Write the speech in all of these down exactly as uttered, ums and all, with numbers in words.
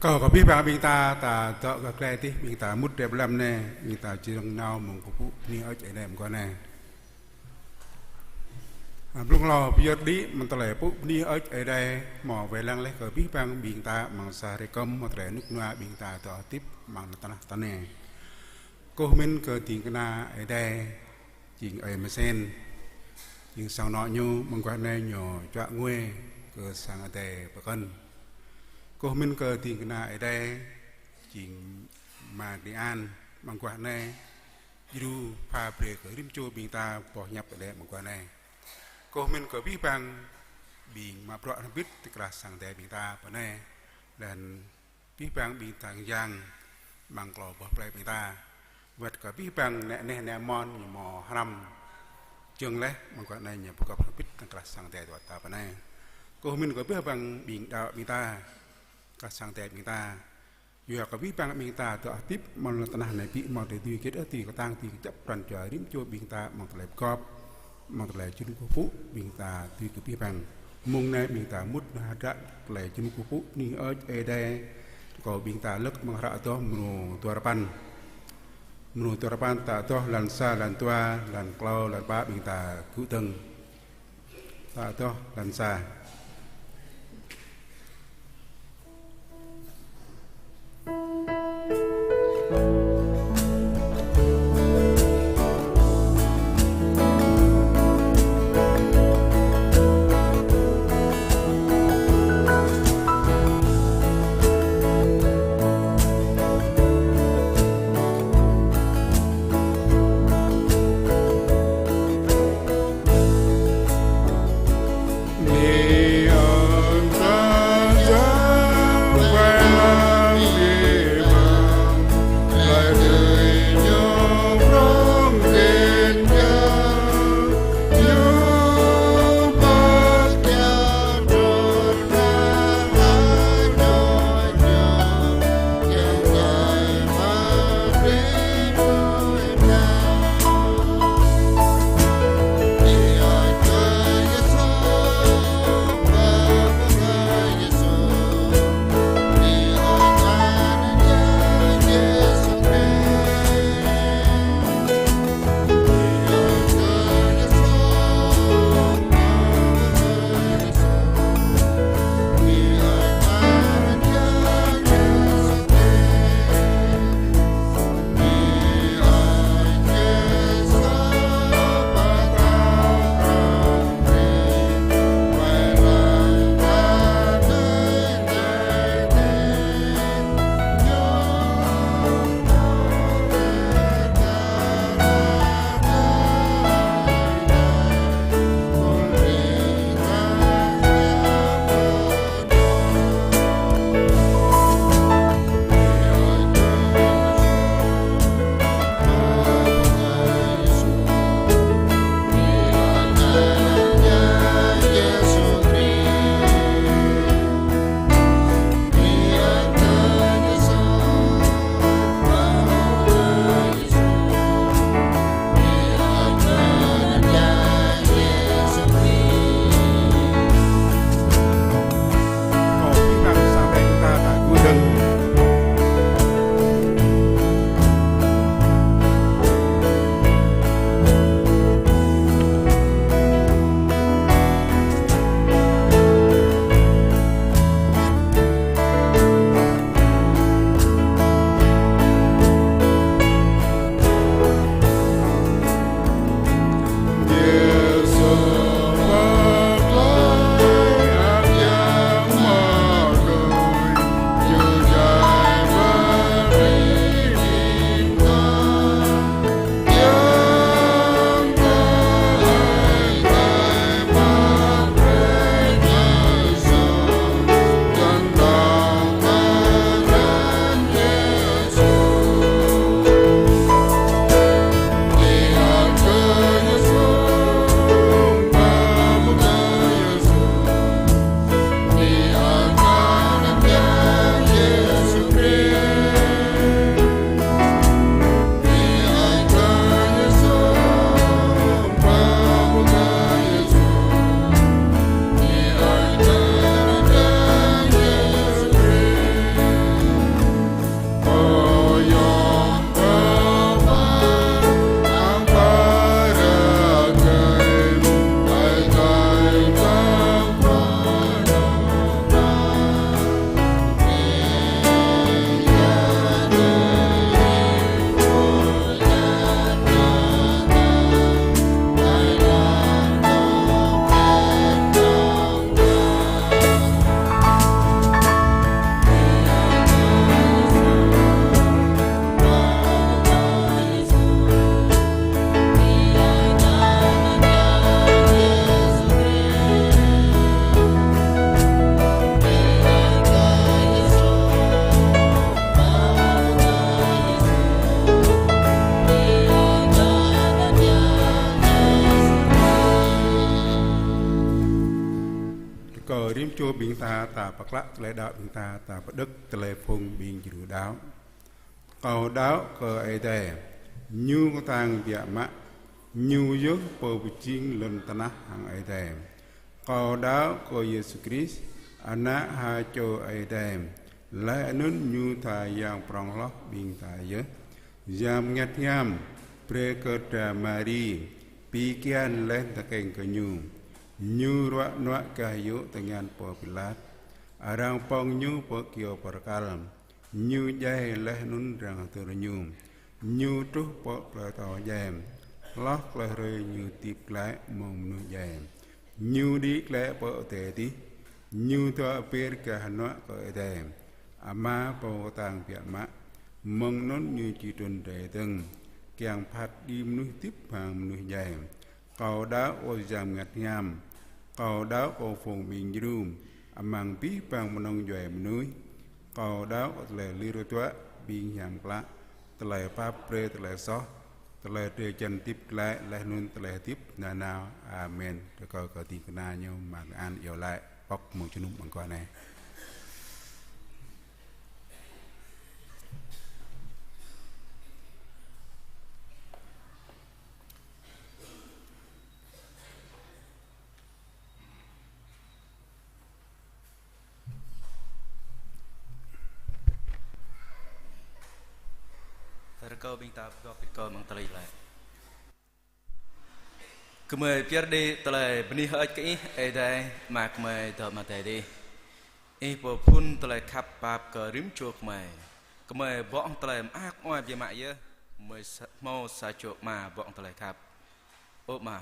Kâo kơ abih bang ƀing ta, ta dŏ kơ tơlơi tih, ƀing ta mŭt rai ƀơi lăm anai, ƀing ta či dơ̆ng nao mơ̆ng kơkuh pơpŭ bơni hơơč Ơi Adai mơguah anai. A, blung hlâo pơyơr đĭ mơ̆ng tơlơi pơpŭ bơni hơơč Ơi Adai, hmâo wai lăng laih kơ abih bang ƀing ta amăng sa hrơi kơm, hmâo tơlơi rơnŭk rơnua ƀing ta dŏ hơdip amăng tơnah ta anai. Kơkuh mĭn kơ ding kơna Ơi Adai, jing Ơi Mơsen, jing sang anŏ ñu mơguah anai ñu čuă ngui kơ sang Ơi Adai pơkŏn. Kơkuh mĭn kơ ding kơna Ơi Adai, jing Ama Krian mơguah anai, djru pha brơi kơ rĭm čô ƀing ta boh hiăp Ơi Adai mơguah anai. Kơkuh mĭn kơ abih bang ƀing mă bruă hrŏm hơbĭt tơkrah sang Ơi Adai ƀing ta pơ anai, laih anŭn abih bang ƀing ta yang amăng klâo boh plơi ƀing ta. Wơ̆t kơ abih bang ană neh ană mơnuih ñu hmâo hrăm jơ̆ng laih mơguah anai ñu pơgop hrŏm hơbĭt tơkrah sang Ơi Adai ta pơ anai. Kơkuh mĭn kơ abih bang ƀing đaŏ ƀing ta, tơkrah sang Ơi Adai ƀing ta. Yua kơ abih bang ƀing ta dŏ hơdip amăng lŏn tơnah anai ƀu hmâo tơlơi dưi hơget ôh, dưi kơtang, dưi kơjăp pran jua rĭm čô ƀing ta amăng tơlơi pơgop, amăng tơlơi jơnum kơkuh pơpŭ ƀing ta dưi kơ abih bang. Mơ̆ng anai ƀing ta mŭt hơdră tơlơi jơnum kơkuh pơpŭ bơni hơơč Ơi Adai. Kâo ƀing ta lơ̆k amăng hră adoh mrô dua rơpăn. Mrô dua rơpăn ta adoh lan sa, lan dua, lan klâo, lan pă ƀing ta gŭ dơ̆ng. Ta adoh lan sa. Čô ƀing ta, ta pơklă tơlơi đaŏ ƀing ta, ta pơđŏk tơlơi phung ƀing djru đaŏ. Kâo đaŏ kơ Ơi Adai, Ñu kơtang biă mă, Ñu yơh Pô pơjing lŏn tơnah hăng adai. Kâo đaŏ kơ Yêsu Krist, Ană ha čô Ơi Adai, laih anŭn Ñu tha Yang prŏng hloh ƀing ta yơh. Yang Bơngăt Hiam brơi kơ dra Mari pi kian laih tơkeng kơ Ñu. Ñu ruă nuă gah yŭ tơngan pô Pilat. Arăng pŏng Ñu pơ kơyâo bơrkal. Ñu djai laih anŭn arăng hơdơr Ñu. Ñu truh pơ plơi Atâo Djai, hloh tơlơi hrơi Ñu hơdip glaĭ mơ̆ng mơnuih djai. Ñu đĭ glaĭ pơ adai adih. Ñu dŏ pơ̆r gah hơnuă kơ Ơi Adai Ama Pô kơtang biă mă. Mơ̆ng anŭn Ñu či trŭn rai dơ̆ng, kiăng phat đĭ mơnuih hơdip hăng mơnuih djai. Kâo đaŏ kơ Yang Bơngăt Hiam. Kâo đaŏ kơ phung ƀing djru, amăng abih bang mơnơ̆ng djuai mơnuih. Kâo đaŏ kơ tơlơi lir tơdruă ƀing hiam klă, tơlơi pap brơi tơlơi soh, tơlơi drơi jăn hơdip glaĭ laih anŭn tơlơi hơdip nanao. Amen. Rơkâo kơ ding kơna ñu mă tơngan iâu laĭ pŏk mơ̆ng jơnum mơguah anai. Rơkâo ƀing ta pơgop git kơ amăng tơlơi laĭ. Gơmơi pơyơr đĭ tơlơi bơni hơơč kơ Ih, Ơi Adai, Ama gơmơi dŏ amăng adai adih. Ih pơphun tơlơi khăp pap kơ rĭm čô gơmơi. Gơmơi ƀuh tơlơi mơak mơai biă mă yơh, gơmơi sa-, hmâo sa čô Ama ƀuh tơlơi khăp. Ơ Ama,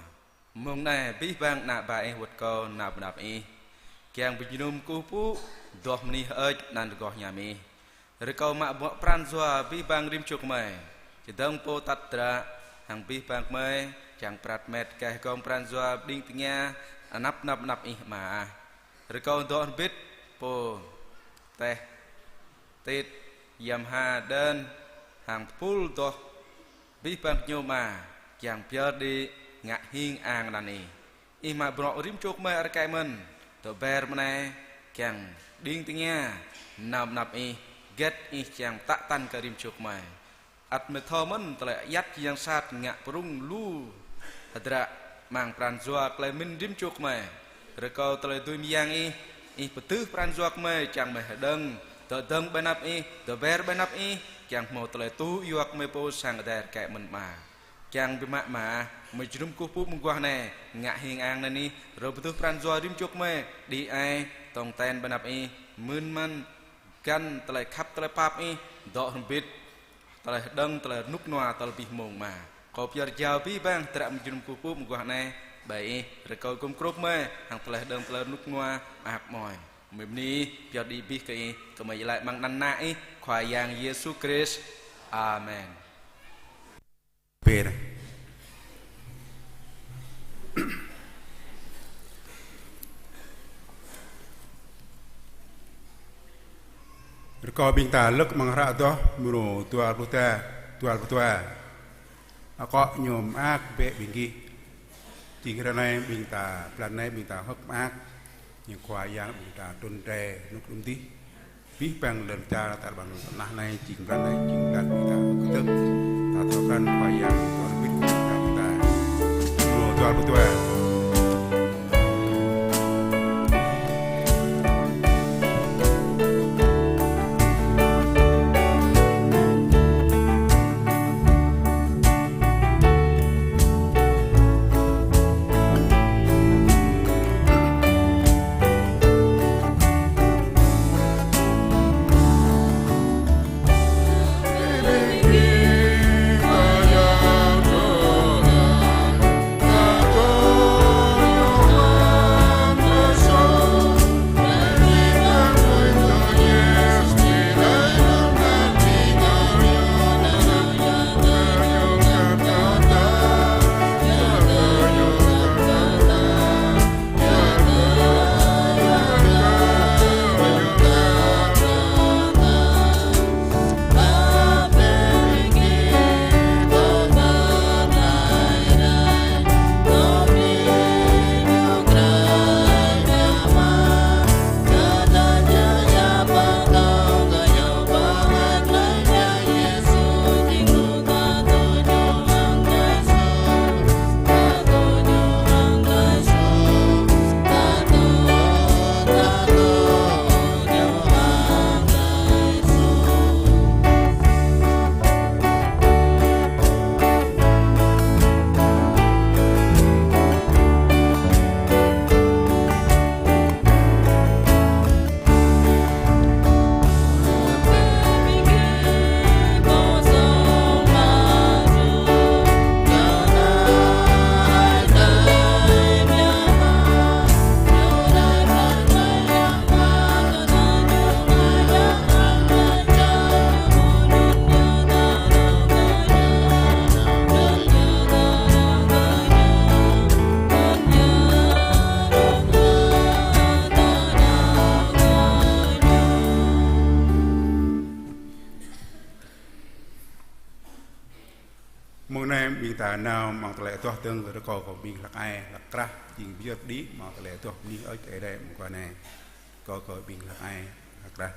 mông anai abih bang ană bă Ih wơ̆t kâo nao pơ anăp Ih, kiăng pơjơnum kơkuh pơpŭ, adoh bơni hơơč anăn rơgoh hiam Ih. Rơkâo mă bruă pran jua abih bang rĭm čô gơmơi, čơdơ̆ng pô tăt dră, hăng abih bang gơmơi, čang prat met kơ gơ̆ng pran jua pơđing tơngia, anăp anăp anăp Ih Ama ah. Rơkâo dŏ hơbĭt pô Teh, Tit, Yăm Ha, Đơn, hăng tơpul adoh abih bang gơñu Ama, kiăng pơyơr đĭ ngă hing ang anăn Ih. Ih mă bruă rĭm čô gơmơi arkai mơ̆n, tơ ber mơnai, kiăng pơđing tơngia, nao pơ anăp Ih, hơget Ih kiăng pơtă tăn kơ rĭm čô gơmơi. Ăt mơ̆ thâo mơ̆n tơlơi ayăt yang sat ngă pơrŭng lu hơdră amăng pran jua tơlơi mĭn rĭm čô gơmơi. Rơkâo tơlơi dưi mơyang Ih, Ih pơtưh pran jua gơmơi čang mơ̆ hơđơ̆ng, tơ dơ̆ng ƀơi anăp Ih, tơ ber ƀơi anăp Ih, kiăng hmâo tơlơi tŭ yua gơmơi pô sang adai arkai mơ̆n Ama. Kiăng biă mă Ama, mơ̆ jơnum kơkuh pơpŭ mơguah anai, ngă hing ang anăn Ih, rơbơduh pran jua rĭm čô gơmơi, đĭ ai, tong ten ƀơi anăp Ih, mưn măn, găn tơlơi khăp tơlơi pap Ih, dŏ hơbĭt, tơlơi hơđơ̆ng, tơlơi rơnŭk rơnua, tơlơi abih mông Ama. Kâo pơyơr jao abih bang, hơdră mơ̆ jơnum kơkuh pơpŭ mơguah anai, ƀơi Ih, rơkâo gum grŏp mơi, hăng tơlơi hơđơ̆ng, tơlơi rơnŭk rơnua, mơak mơai. Mơ̆ bơni, pơyơr đĭ abih kơ Ih, gơmơi laĭ amăng anăn Ană Ih, Khua Yang Yêsu Krist. Amen. Pêr. Rơkâo ƀing ta lơ̆k amăng hră adoh mrô dua pluh dua, dua pluh dua. Akŏ ñu mơak bĕ ƀing gih. Jing hrơi anai ƀing ta, blan anai ƀing ta hơ̆k mơak. Ñu Khua Yang ƀing ta trŭn rai rơnŭk rơnua adih. Abih bang lŏn čar ta ƀơi lŏn tơnah anai, jing blan anai, jing blan ƀing ta kơtơ̆k. Ta thâo krăn Khua Yang dŏ hơbĭt ƀing ta. Mrô dua pluh dua. Ta nao amăng tơlơi adoh dơ̆ng, rơkâo kơ ƀing hlăk ai, hlăk krah, jing pơyơr đĭ amăng tơlơi adoh bơni hơơč kơ Ơi Adai mơguah anai. Rơkâo kơ ƀing hlăk ai, hlăk krah.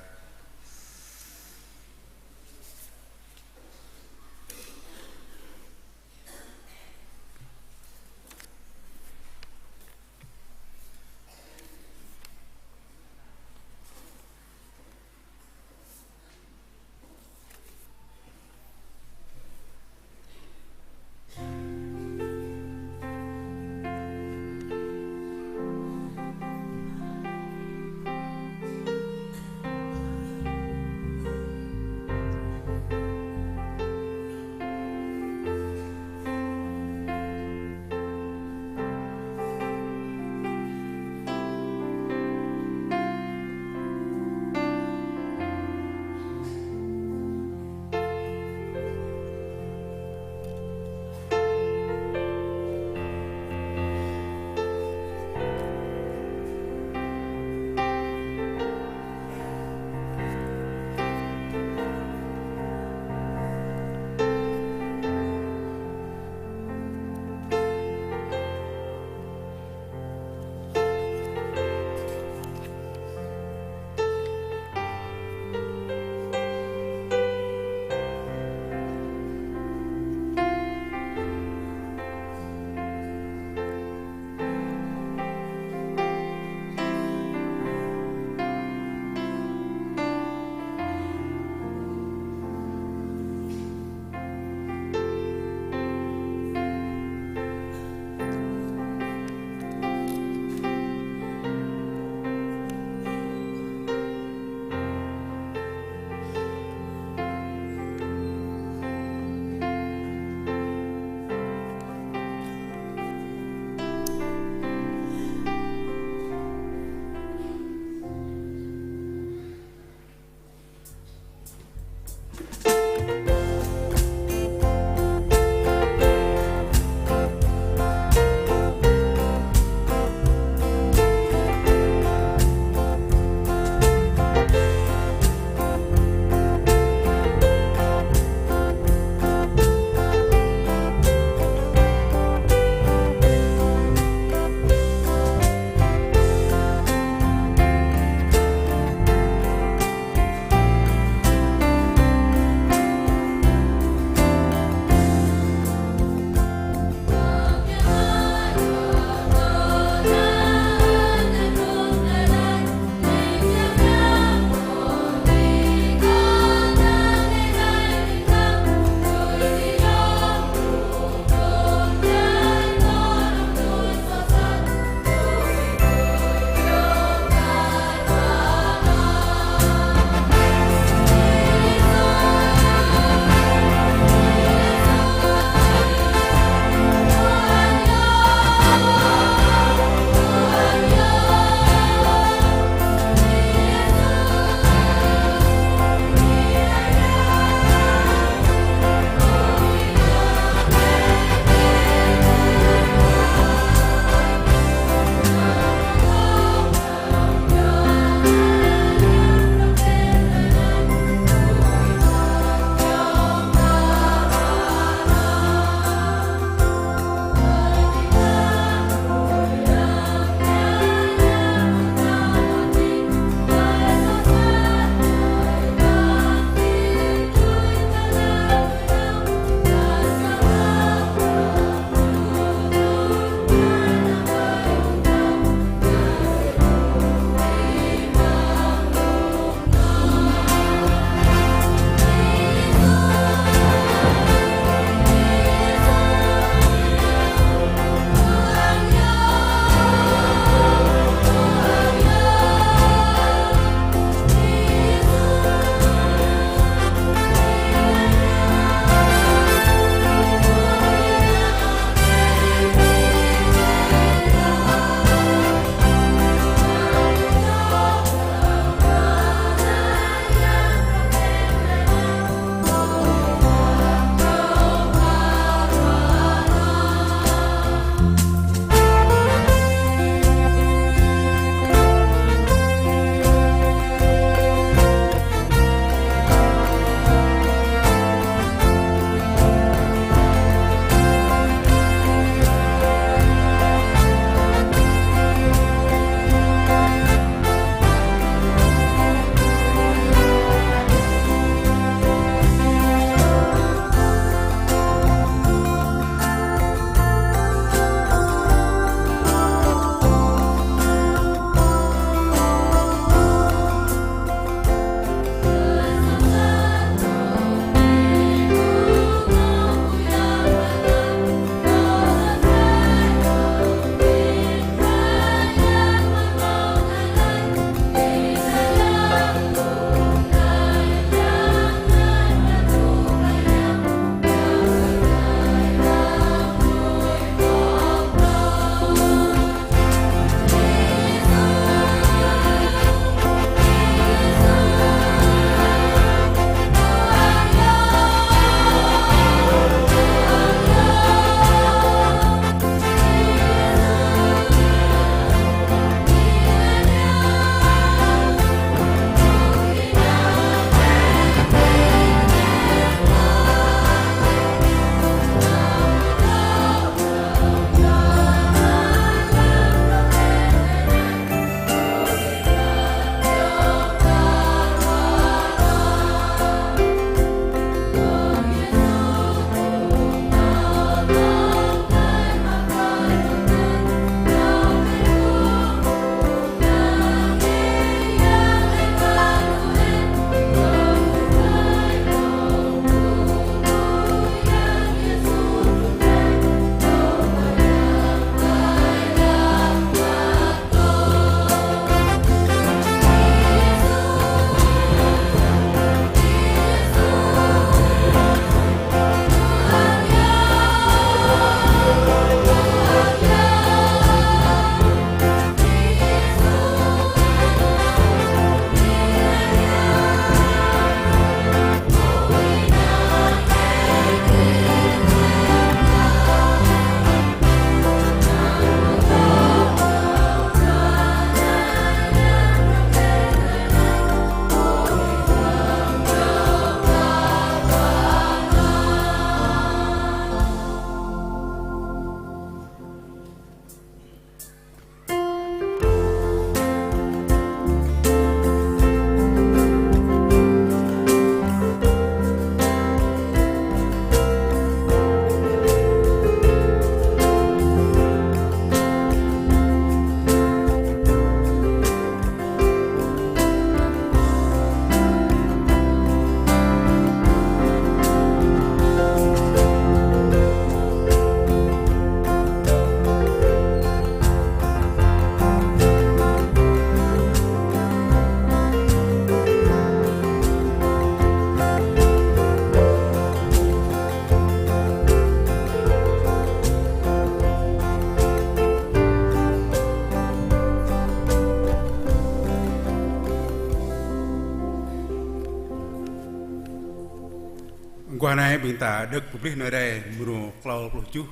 Mơ̆ng anai ƀing ta đŏk pơplih anai rai mrô klâo pluh tơjuh.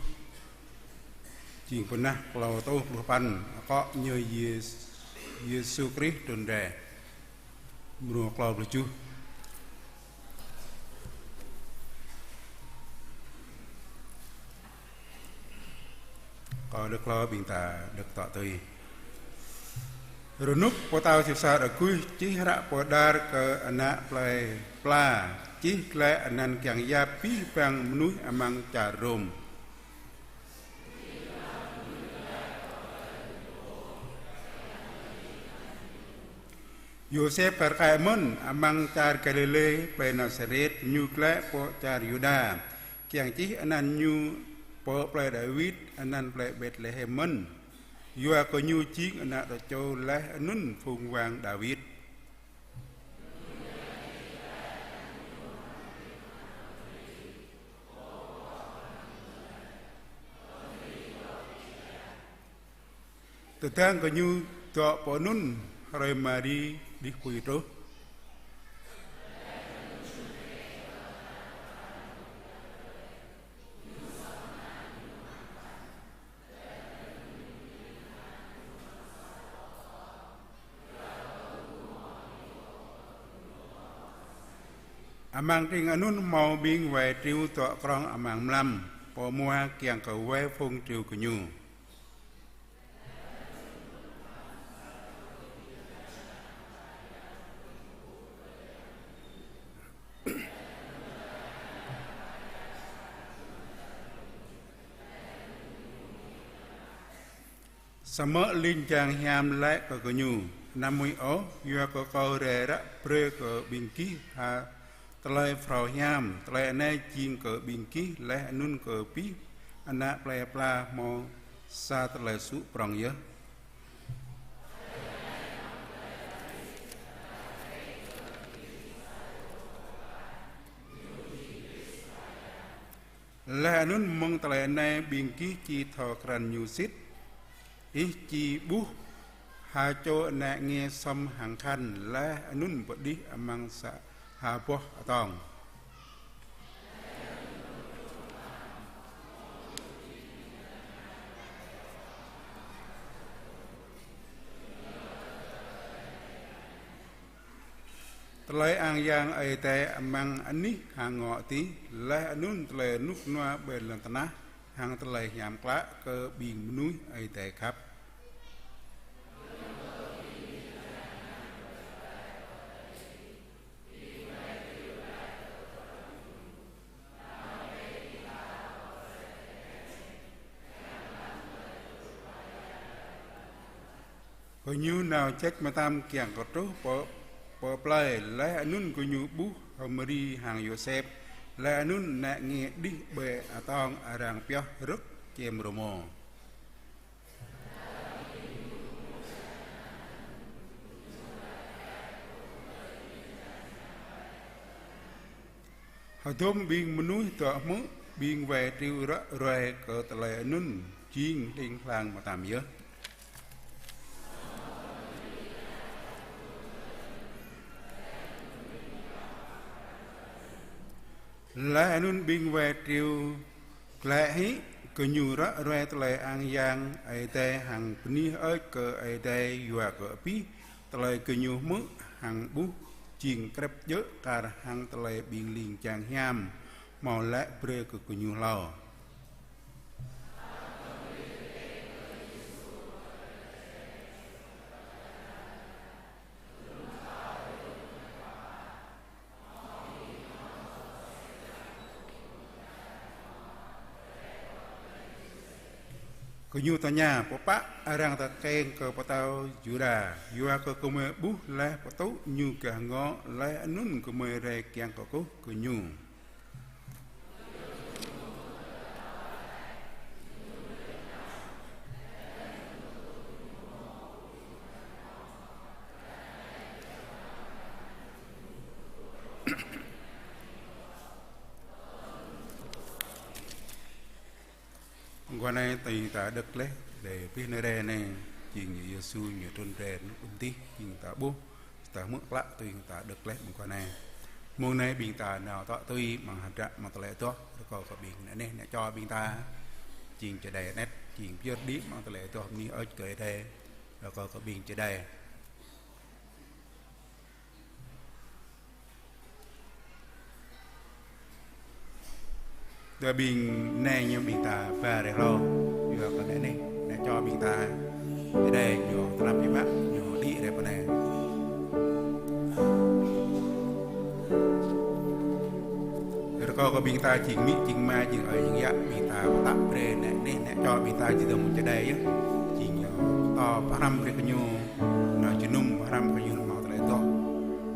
Jing pơnah klâo rơtuh pluh păn, akŏ ñu Yê-, Yêsu Krist trŭn rai. Mrô klâo pluh tơjuh. Kâo đŏk klâo, ƀing ta đŏk tŏ tui. Rơnŭk pơtao Sêsar aguih čih hră pơđar kơ ană plei pla, čih glaĭ anăn kiăng yap abih bang mơnuih amăng čar Rôm. Yôsep kar kaĭ mơ̆n amăng čar Galilê, plei Nasaret, ñu glaĭ pơ čar Yuđa, kiăng čih anăn ñu pơ plei Dawid, anăn plei Betlehem mơ̆n, yua kơ ñu jing ană tơčô laih anŭn phung wang Dawid. Tơdang gơñu dŏ pơ anŭn, hrơi Mari đih apui truh. Amăng tring anŭn hmâo ƀing wai triu dŏ krŏng amăng mlam, pơ mua kiăng kơ wai phung triu gơñu. Samơ̆ ling jang hiam laĭ kơ gơñu: Anăm huĭ ôh, yua kơ kâo rai ră brơi kơ ƀing gih ha tơlơi phrâo hiam. Tơlơi anai jing kơ ƀing gih laih anŭn kơ abih ană plei pla hmâo sa tơlơi sŭ prŏng yơh. Laih anŭn mơ̆ng tơlơi anai ƀing gih či thâo krăn ñu sĭt. Ih či ƀuh ha čô ană nge sŏm hăng khăn, laih anŭn pơđih amăng sa ha boh atong. Tơlơi ang yang Ơi Adai amăng anih hăng ngŏ adih, laih anŭn tơlơi rơnŭk rơnua ƀơi lŏn tơnah, hăng tơlơi hiam klă kơ ƀing mơnuih Ơi Adai khăp. Gơñu nao ječ mơtam kiăng kơ truh pơ, pơ plei, laih anŭn gơñu ƀuh H'Mari hăng Yôsep, laih anŭn ană nge đih ƀơi atong arăng pioh rơ̆k čem rơmô. Hơdôm ƀing mơnuih dŏ hmư̆, ƀing wai triu ră ruai kơ tơlơi anŭn jing hling hlang mơtam yơh. Laih anŭn ƀing wai triu glaĭ hĭ, gơñu ră ruai tơlơi ang yang Ơi Adai hăng bơni hơơč kơ Ơi Adai yua kơ abih tơlơi gơñu hmư̆ hăng ƀuh jing krĕp djơ̆ kar hăng tơlơi ƀing ling jang hiam hmâo laĭ brơi kơ gơñu hlâo. Gơñu tơña: Pơpă arăng tơkeng kơ pơtao Yuđa? Yua kơ gơmơi ƀuh laih pơtŭ ñu gah ngŏ, laih anŭn gơmơi rai kiăng kơkuh kơ ñu. Mơguah anai tui ta đŏk laih, đơi pih nơre anai, jing Yêsu ñu trŭn rai anŭn ƀun dih, jing ta ƀuh, ta hmư̆ klă tui ta đŏk laih mơguah anai. Mông anai ƀing ta nao tŏ tui amăng hơdră amăng tơlơi adoh, rơkâo kơ ƀing ană neh, ană čô ƀing ta, jing čơđai anet, jing pơyơr đĭ amăng tơlơi adoh bơni hơơč kơ Ơi Adai, rơkâo kơ ƀing čơđai. Tơdah ƀing anai ñu ƀing ta ba rai hlâo, yua kơ ană neh, ană čô ƀing ta, Ơi Adai ñu tơlơi biă mă, ñu đĭ rai pơ anai. Rơkâo kơ ƀing ta jing amĭ, jing ama, jing ơi, jing yă, ƀing ta pơtă brơi ană neh, ană čô ƀing ta či dŏ mơ̆ng čơđai yơh. Jing ñu pơtô pơhrăm brơi kơ ñu, nao jơnum pơhrăm kơ ñu amăng tơlơi adoh.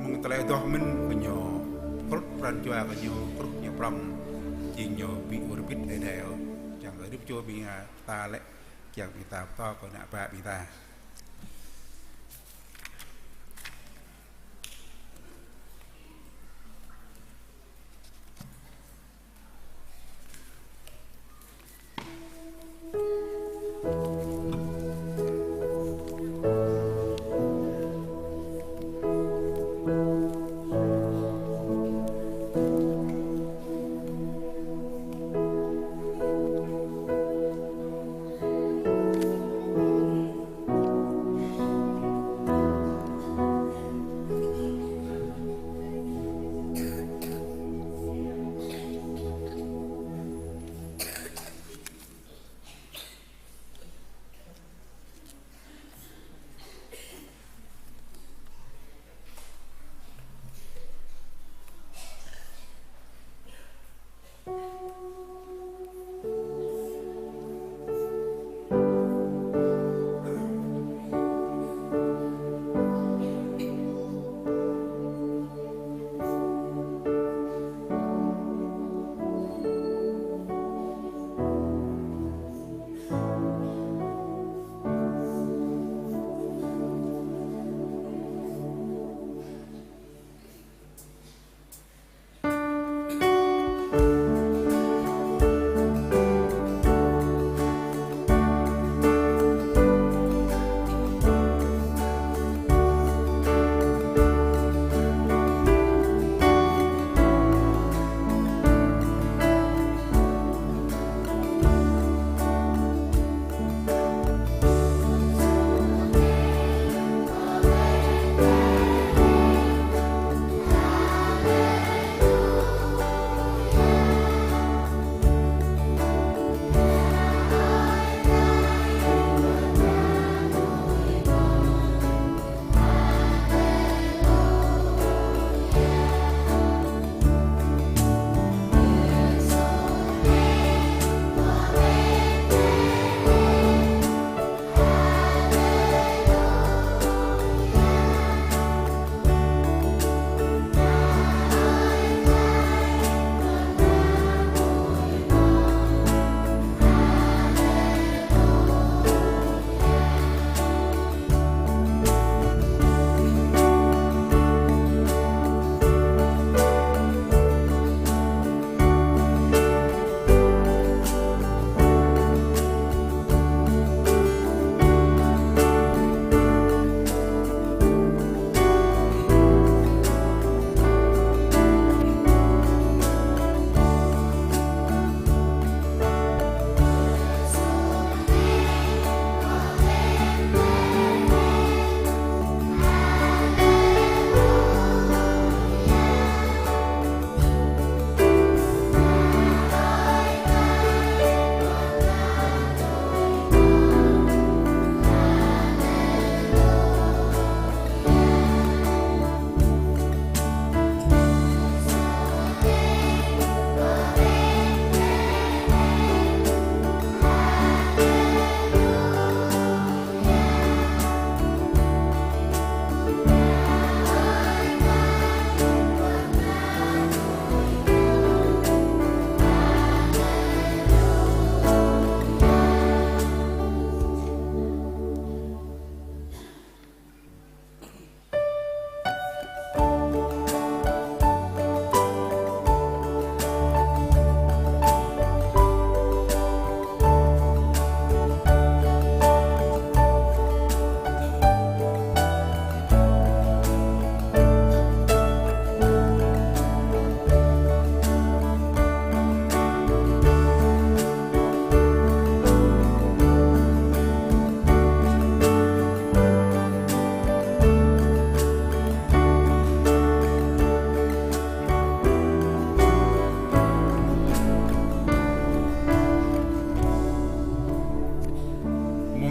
Mơ̆ng tơlơi adoh mơ̆n kơ ñu, krŭt pran jua kơ ñu, krŭt ñu prŏng. Jing ñu ƀu ur bĭt Ơi Adai ôh. Čang kơ rĭm čô ƀing ta lĕ, kiăng ƀing ta pơtô kơ ană bă ƀing ta.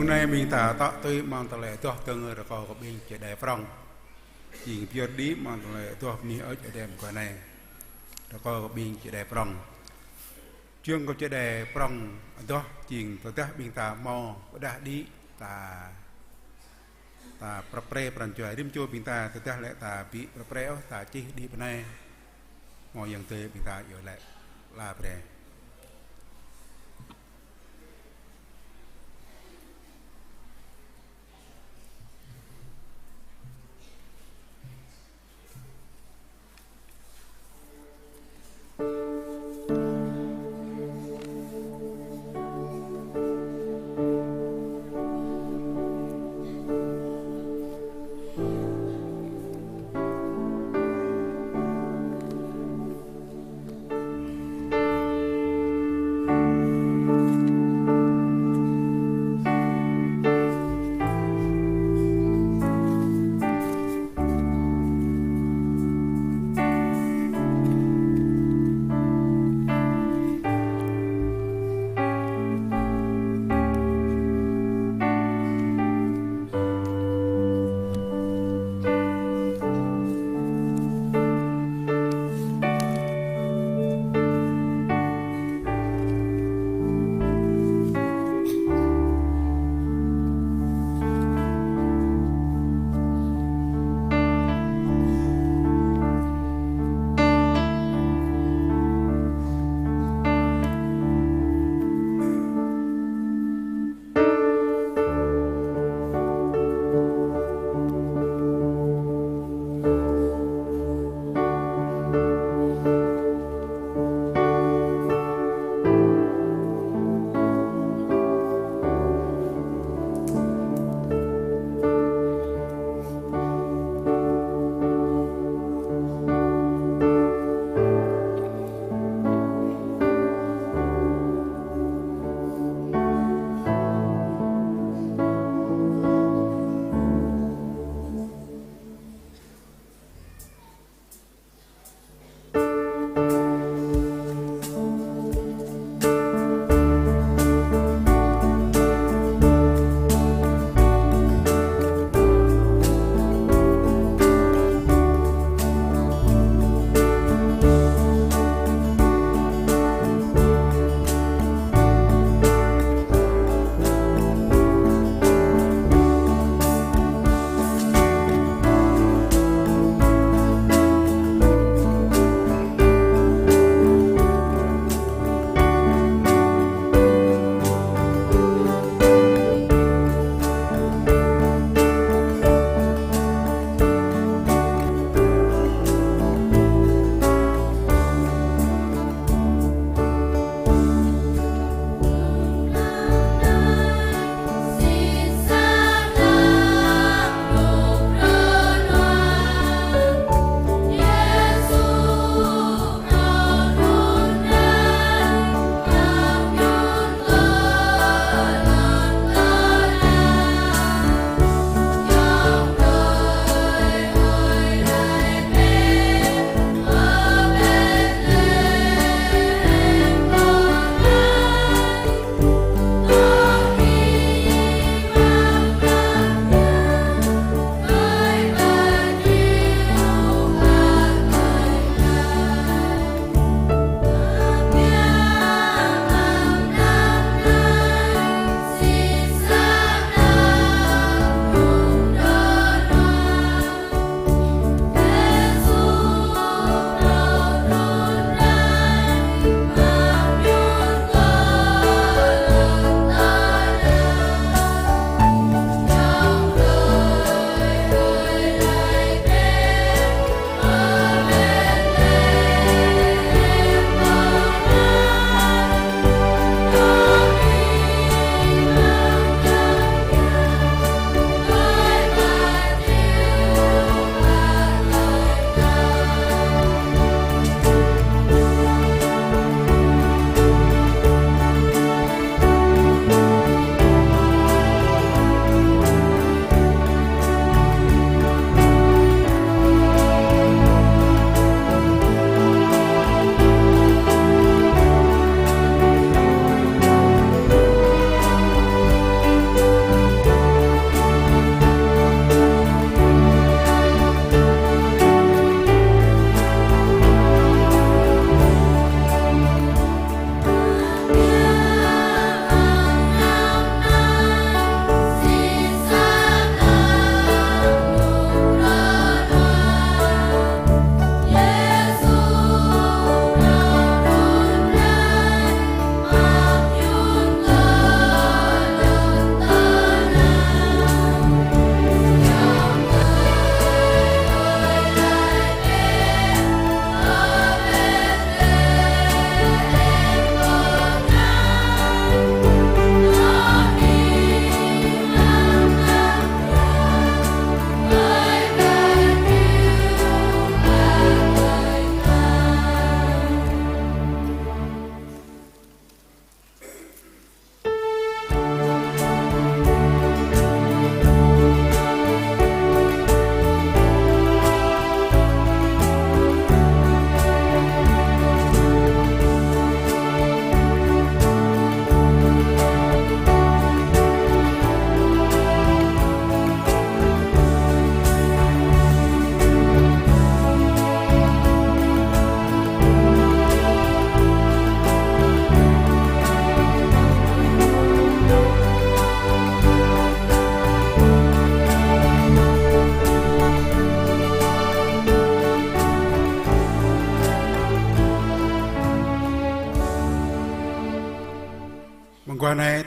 Mông anai ƀing ta tŏ tui amăng tơlơi adoh dơ̆ng rơkâo kơ ƀing čơđai prŏng. Jing pơyơr đĭ amăng tơlơi adoh bơni hơơč Ơi Adai mơguah anai. Rơkâo kơ ƀing čơđai prŏng. Čơdơ̆ng kơ čơđai prŏng adoh jing tơdah ƀing ta hmâo pơđah đĭ ta, ta prăp pre pran jua rĭm čô ƀing ta, tơdah lĕ ta ƀu prăp pre ôh, ta čih đĭ pơ anai. Hmâo ayŏng adơi ƀing ta iâu laĭ, la pre.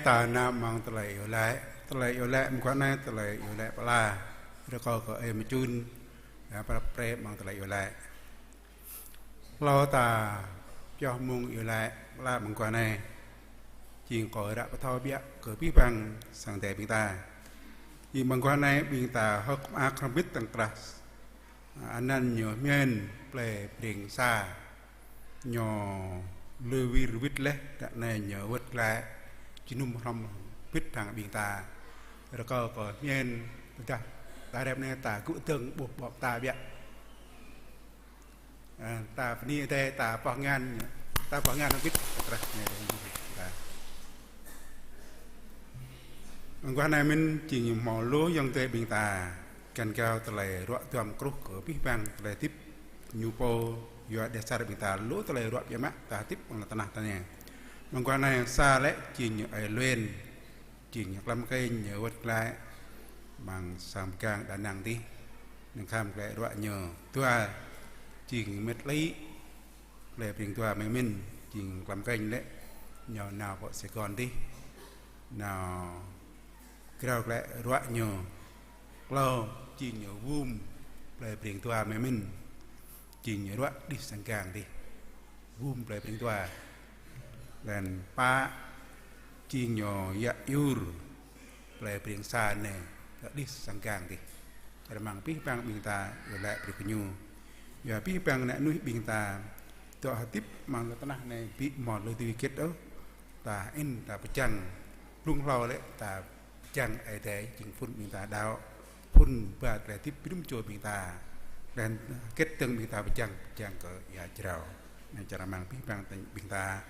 Ta nao amăng tơlơi iâu laĭ, tơlơi iâu laĭ mơguah anai, tơlơi iâu laĭ pơala, rơkâo kơ ơi mơčun, ya, prăp pre amăng tơlơi iâu laĭ. Hlâo ta pioh mông iâu laĭ pơala mơguah anai, jing kâo ră pơthâo biă kơ abih bang sang Ơi Adai ƀing ta. Jing mơguah anai ƀing ta hơ̆k mơak hrŏm hơbĭt tơ̆ng krah anăn ñu hmien plei Breng Sa. Ñu lui wir wĭt laih, ră anai ñu wơ̆t glaĭ jơnum hrŏm hơbĭt hăng ƀing ta. Rơkâo kơ hmien tơdah ta rep anai ta gŭ dơ̆ng ƀuh ƀô̆ ta biă. Ơ, ta bơni Ơi Adai, ta pơhngah, ta pơhngah hơbĭt krah anai dơ̆ng ta. Mơguah anai mơ̆n jing ñu hmâo lu ayŏng adơi ƀing ta, găn gao tơlơi ruă duăm kruh kơ abih bang tơlơi hơdip ñu pô, yua đe sar ƀing ta lu tơlơi ruă biă mă ta hơdip amăng lŏn tơnah ta anai. Mơguah anai sa lĕ jing ñu ơi Luen, jing ñu klăm kênh ñu wơ̆t glaĭ amăng sang pơgang Đà Nẵng dih, năng kham glaĭ ruă ñu. Dua jing met lĭ plei Breng Dua mơ̆ mơ̆n, jing klăm kênh lĕ ñu nao pơ Sài Gòn dih, nao krao glaĭ ruă ñu. Klâo jing ñu Wum plei Breng Dua mơ̆ mơ̆n, jing ñu ruă đih sang gang dih, Wum plei Breng Dua. Lĕn pă jing ñu Yă Yur plei Breng Sa anai, ruă đih sang gang dih. Čar amăng abih bang ƀing ta iâu laĭ brơi kơ ñu. Yua abih bang ană mơnuih ƀing ta dŏ hơdip amăng lŏn tơnah anai ƀu hmâo lui tui hơget ôh. Ta hơĭn ta pơčăng, blung hlâo lĕ ta pơčăng Ơi Adai jing phŭn ƀing ta đaŏ, phŭn ba tơlơi hơdip ƀiă mơ̆ng čô ƀing ta. Lĕn hơget dơ̆ng ƀing ta pơčăng, pơčăng kơ ia jrao. Anai čar amăng abih bang ƀing ta.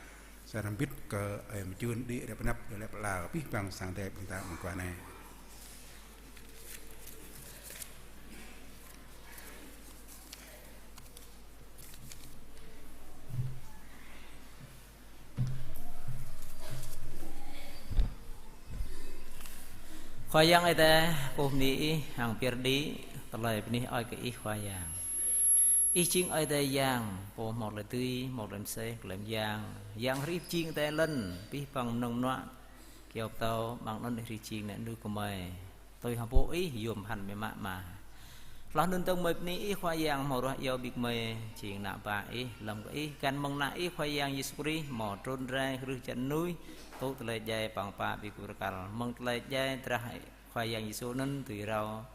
Sa hrŏm hơbĭt kơ ơi mơčun đĭ rep anăp iâu laĭ pơala kơ abih bang sang Ơi Adai ƀing ta mơguah anai. Khua Yang Ơi Adai, kơkuh bơni Ih hăng pơyơr đĭ tơlơi bơni ơi kơ Ih Khua Yang. Ih jing Ơi Adai Yang, Pô hmâo tơlơi dưi, hmâo tơlơi mơsêh, tơlơi mơyang. Yang hrih pơjing adai lŏn, abih bang mơnơ̆ng mơnuă kơyâo pơtâo, amăng anŭn Ih hrih pơjing ană mơnuih gơmơi. Tui hăng pô Ih yôm phăn biă mă mơ̆n. Hloh anŭn dơ̆ng gơmơi bơni Ih Khua Yang hmâo ruah iâu ƀing gơmơi jing ană bă Ih, lơ̆m kơ Ih găn mơ̆ng ană Ih Khua Yang Yêsu Krist hmâo trŭn rai hrih čar mơnuih, tŭ tơlơi djai păng pă ƀing gŭ rơkal. Mơ̆ng tơlơi djai drah Khua Yang Yêsu anŭn dưi rao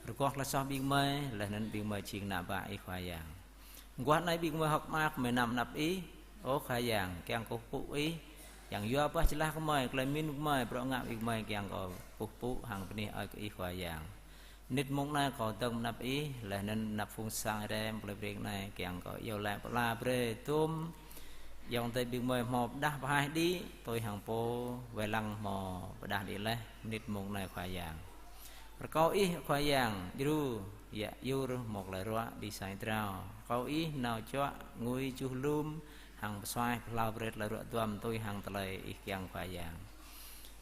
rơgoh tơlơi soh ƀing gơmơi, laih anŭn ƀing gơmơi jing ană bă Ih Khua Yang. Mơguah anai ƀing gơmơi hơ̆k mơak mơnam anăp Ih, ơ Khua Yang, kiăng kơkuh pơpŭ Ih, kiăng yua bah jơlah gơmơi, tơlơi pơmĭn gơmơi, bruă ngă ƀing gơmơi, kiăng kơ kơkuh pơpŭ hăng bơni ơi kơ Ih Khua Yang. Mơnit mông anai kâo dơ̆ng mơnam anăp Ih, laih anŭn mơnam phung sang Ơi Adai plei Breng anai, kiăng kơ iâu laĭ pơala brơi tơm ayŏng adơi ƀing gơmơi hmâo pơdah pơhaih đĭ, tui hăng pô wai lăng hmâo pơdah đĭ laih, mơnit mông anai Khua Yang. Rơkâo Ih Khua Yang djru Yă Yur hmâo tơlơi ruă đĭ sang drao. Rơkâo Ih nao čuă ngui čuh lum hăng pơsuaih pơhlao brơi tơlơi ruă duăm tui hăng tơlơi Ih kiăng Khua Yang.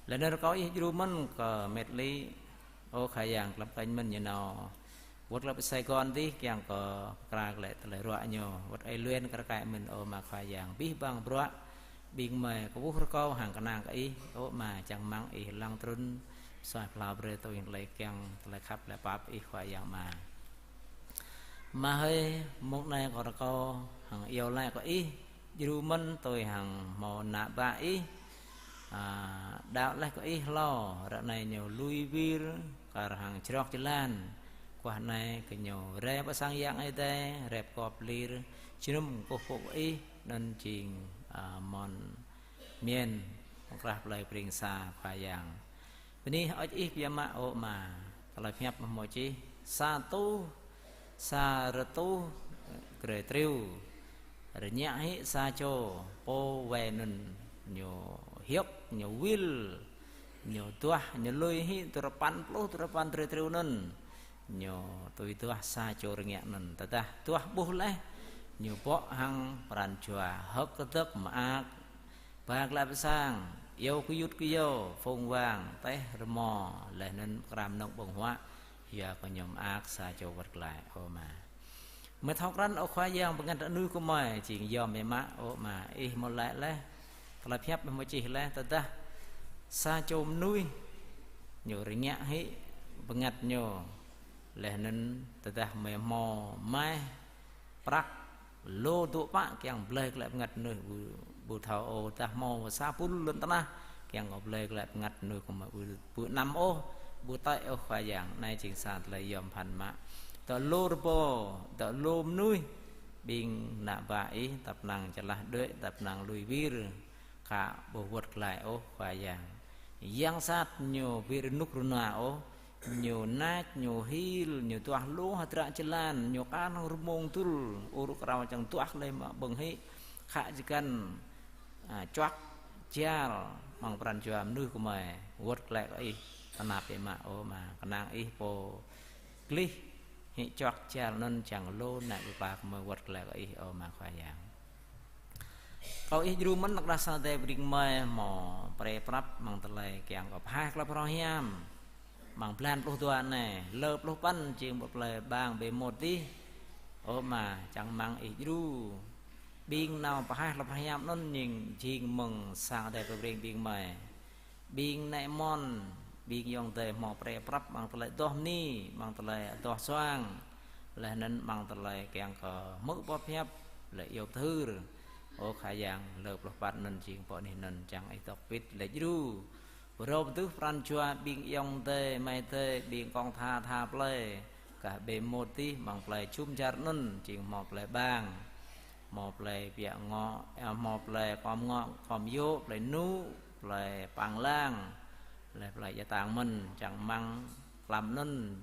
Laih anŭn rơkâo Ih djru mơ̆n kơ met lĭ, ơ Khua Yang, klăm kênh mơ̆n ñu nao wơ̆t glaĭ pơ Sài Gòn dih kiăng kơ pơkra glaĭ tơlơi ruă ñu, wơ̆t ơi Luen kơ rơkơi mơ̆n, ơ Ama Khua Yang, abih bang bruă ƀing gơmơi kơkuh rơkâo hăng kơnang kơ Ih, ơ Ama, čang rơmang Ih lăng trŭn pơsuaih pơhlao brơi tui hăng tơlơi kiăng, tơlơi khăp, tơlơi pap Ih Khua Yang Ama. Ama hơi, mông anai kâo rơkâo hăng iâu laĭ kơ Ih, djru mơ̆n tui hăng hmâo ană bă Ih, a, đaŏ laih kơ Ih hlâo, ră anai ñu lui wir, kar hăng črŏk jơlan. Mơguah anai kơ ñu rai pơ sang Yang Ơi Adai, rai pơ kŏp lir, jơnum kơkuh pơpŭ kơ Ih, anŭn jing, a, mơ̆n hmien, mơ̆ng krah plei Breng Sa Khua Yang. Bơni hơơč Ih biă mă ơ Ama, tơlơi pơhiăp mơ̆ hmâo čih, sa rơtuh, sa rơtuh, grê triu, rơngiă hĭ sa čô, pô wai anŭn ñu hiơk, ñu wil, ñu duah, ñu lui hĭ duarơpăn pluh duarơpăn grê triu anŭn. Ñu tui duah sa čô rơngiă anŭn, tơdah duah ƀuh laih, ñu bŏ hăng pran jua hơ̆k kơdơ̆k mơak, ba glaĭ pơ sang, iâu gơyut gơyâo, phung wang, teh rơmô, laih anŭn pơkra mơnơ̆ng ƀơ̆ng huă, yua kơ ñu mơak sa čô wơ̆t glaĭ, ơ Ama. Gơmơi thâo krăn, ơ Khua Yang, bơngăt ană mơnuih gơmơi jing yom biă mă, ơ Ama, Ih hmâo laĭ laih, tơlơi pơhiăp Ih hmâo čih laih, tơdah Sa čô mơnuih, ñu rơngiă hĭ bơngăt ñu. Laih anŭn tơdah mơi hmâo maih prăk lu dŏ pă kiăng blơi glaĭ bơngăt mơnuih ƀu, ƀu thâo ôh, tơdah hmâo sa pul lŏn tơnah kiăng kơ blơi glaĭ bơngăt mơnuih kơ mơi ƀu, ƀu anăm ôh, ƀu tơi ôh Khua Yang. Anai jing sa tơlơi yom pơphan mă. Dŏ lu rơbâo, dŏ lu mơnuih, ƀing ană bă ih, tăp năng čơlah đuaĭ, tăp năng lui wir, khă ƀu wơ̆t glaĭ ôh Khua Yang. Yang sat ñu ƀu rơnŭk rơnua ôh, ñu nač, ñu hil, ñu duah lu hơdră jơlan, ñu kăn hăng rơmông dŭl, ur krao čang duah lĕ mă ƀơ̆ng hĭ, khă jơgăn, a, čuăk jal, amăng pran jua mơnuih kơ mơi, wơ̆t glaĭ kơ ih, tơnap biă mă ôh, mă kơnang ih pô gleh hĭ čuăk jal anŭn čang lu ană ƀing pla kơ mơi wơ̆t glaĭ kơ ih ôh mă Khua Yang. Kâo ih djru mơ̆n năk đah sang Ơi Adai pơring mơi hmâo pre prăp amăng tơlơi kiăng kơ pơhaih tơlơi phrâo hiam. Amăng blan pluh dua anai, lơ pluh păn jing pơ plơi Bang Bê Môt dih. Ơ mă čang amăng ih djru. Ƀing nao pơhaih tơlơi phrâo hiam anŭn ñu jing mơ̆ng sang Ơi Adai pơring ƀing mơi. Ƀing nai mơ̆n, ƀing ayŏng adơi hmâo pre prăp amăng tơlơi adoh bơni, amăng tơlơi adoh suang, laih anŭn amăng tơlơi kiăng kơ hmư̆ boh pơhiăp, lĕ iâu pơthưr. Ơ Khua Yang, lơ pluh păn anŭn jing pơ anih anŭn čang ih dŏ pĭt lĕ djru. Pơrô pơtưh pran jua ƀing ayŏng adơi, amai adơi, ƀing kông tha tha plơi, kah Bê Môt dih, amăng plơi jum dar anŭn, jing hmâo plơi Bang. Hmâo plơi Piă Ngŏ, ơ, hmâo plơi Kom Ngŏ, Kom Yŏ, plơi Nŭ, plơi Pang Lang, laih plơi Ia Tang mơ̆n, čang amăng tlam anŭn,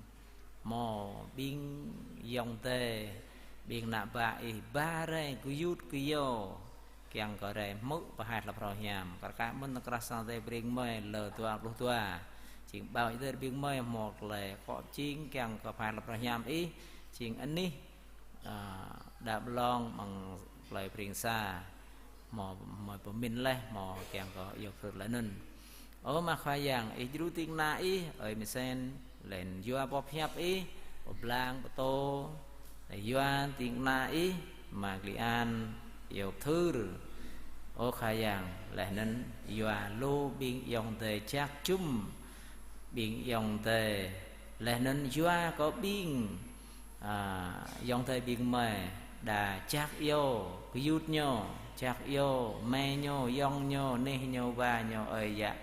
hmâo ƀing ayŏng adơi, ƀing ană bă ih ba rai gơyut gơyâo, kiăng kơ rai hmư̆ pơhaih tơlơi phrâo hiam. Kar kaĭ mơ̆n năk đah sang Ơi Adai pơring mơi lơ dua pluh dua. Jing ƀâo ih dơ̆r ƀing mơi hmâo tơlơi akŏ pơjing kiăng kơ pơhaih tơlơi phrâo hiam ih, jing anih a, đa ƀlŏng amăng plơi pơring sa, hmâo, hmâo pơmĭn laih, hmâo kiăng kơ iâu pơthưr laih anŭn. Ơ mă Khua Yang, ih djru ding kơna ih, ơi Misen, laih anŭn yua boh pơhiăp ih, pơblang pơtô, laih yua ding kơna ih, mă Kli An, iâu pơthưr. Ơ Khua Yang, laih anŭn yua lu ƀing ayŏng adơi jak jum, ƀing ayŏng adơi, laih anŭn yua kơ ƀing a, ayŏng adơi ƀing mơi, đa jak iâu, gơyut ñu, jak iâu, amai ñu, ayŏng ñu, anih ñu, wa ñu, ơi yă.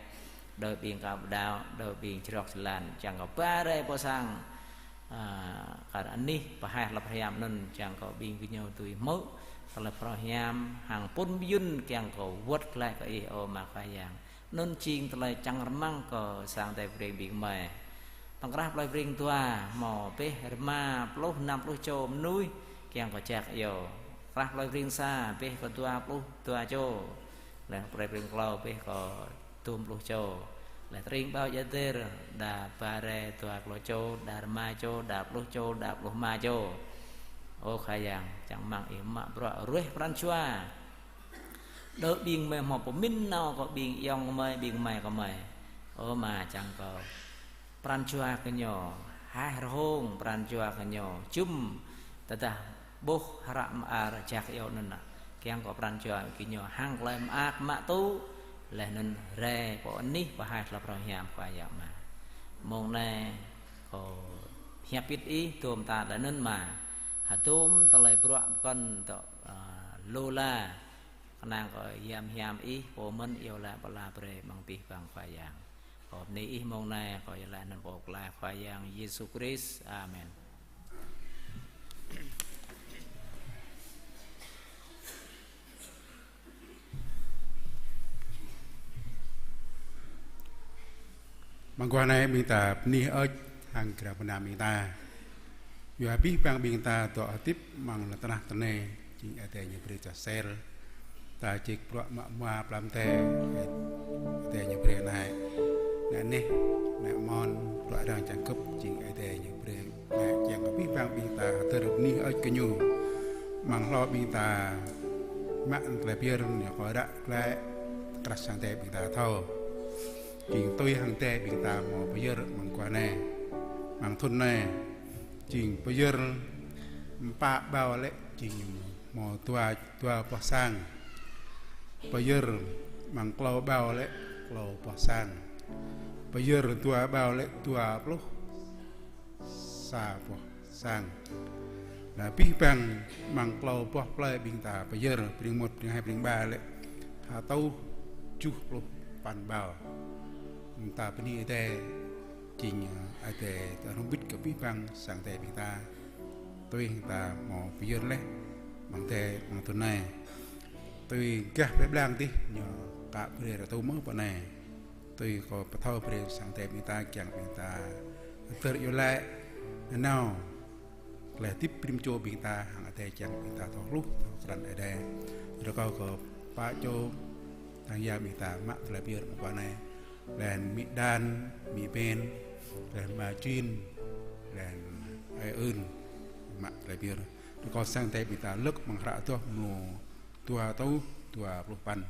Đơ ƀing kâo pơđao, đơ ƀing črŏk čơlan, čang kơ ba rai pơ sang, a, kar anih pơhaih tơlơi phrâo hiam anŭn, čang kơ ƀing gơñu dưi hmư̆ tơlơi phrâo hiam, hăng pŭn mơyŭn kiăng kơ wơ̆t glaĭ kơ ih ơ mă Khua Yang. Anŭn jing tơlơi čang rơmang kơ sang Ơi Adai pơring ƀing mơi. Tơ̆ng krah plơi pơring dua, hmâo pĕh rơma pluh năm pluh čô mơnuih kiăng kơ jak iâu. Krah plơi pơring sa, pĕh kơ dua pluh dua čô. Laih plơi pơring klâo, pĕh kơ dôm pluh čô. Laih tơring ƀâo ia dơ̆r, đa ba rai dua klâo čô, đa rơma čô, đa pluh čô, đa pluh rơma čô. Ơ Khua Yang, čang rơmang ih mă bruă ruih pran jua. Đơ ƀing mơi hmâo pơmĭn nao kơ ƀing ayŏng kơ mơi, ƀing amai kơ mơi. Ơ mă čang kơ pran jua gơñu haih rơhông, pran jua gơñu jum, tơdah ƀuh hră mơar jak iâu anŭn nă. Kiăng kơ pran jua gơñu hăng tơlơi mơak mă tŭ, laih anŭn rai pơ anih pơhaih tơlơi phrâo hiam Khua Yang mă. Mông anai kâo pơhiăp pĭt ih, dôm ta laih anŭn mă. Hơdôm tơlơi bruă pơkŏn dŏ, a, lu la. Kơnang kơ yam hiam ih, pô mơ̆n iâu laĭ pơala brơi amăng abih bang Khua Yang. Kâo bơni ih mông anai, kâo iâu laĭ anăn Pô Pơklaih Khua Yang Yêsu Krist. Amen. Mơguah anai ƀing ta bơni hơơč hăng krao pơnam ƀing ta. Yua abih bang ƀing ta dŏ hơdip amăng lŏn tơnah tơnai, jing Ơi Adai ñu brơi čoh sel. Ta čih bruă mă hmua pơlăm tê, Ơi Adai ñu brơi anai. Anai anih, anai mơ̆n, bruă arăng čang gơ̆p, jing Ơi Adai ñu brơi. Anai, kiăng kơ abih bang ƀing ta hơdơr bơni hơơč kơ ñu. Amăng hlâo ƀing ta mă tơlơi pơyơr ñu kơ ră glaĭ, krah sang Ơi Adai ƀing ta thâo. Jing tui hăng Ơi Adai ƀing ta hmâo pơyơr amăng guah anai. Amăng thŭn anai, jing pơyơr pă ƀâo lĕ, jing hmâo dua, dua boh sang. Pơyơr amăng klâo ƀâo lĕ, klâo boh sang. Pơyơr dua ƀâo lĕ dua pluh sa boh sang. Laih abih bang amăng klâo boh plơi ƀing ta pơyơr, pring mŭt, pring hai, pring ba lĕ ha rơtuh tơjuh pluh păn ƀâo. Ƀing ta bơni Ơi Adai, jing, ơ, Ơi Adai ta hrŏm hơbĭt kơ abih bang sang Ơi Adai ƀing ta. Tui ta hmâo pơyơr laih, amăng Ơi Adai, amăng thun anai. Tui gah plơi blang dih, ñu ka brơi rơtuh mơ̆ pơ anai. Tui kâo pơthâo brơi sang Ơi Adai ƀing ta, kiăng ƀing ta hơdơr iâu laĭ nanao, tơlơi hơdip rĭm čô ƀing ta hăng Ơi Adai, kiăng ƀing ta thâo hluh, thâo krăn Ơi Adai. Rơkâo kơ pă čô tơngia ƀing ta mă tơlơi pơyơr mơguah anai. Laih anŭn Mi Đan, Mi Ben, laih anŭn Ma Jin, laih anŭn Ơi Ưn, mă tơlơi pơyơr. Rơkâo sang Ơi Adai ƀing ta lơ̆k amăng hră Adoh mrô dua rơtuh dua pluh păn.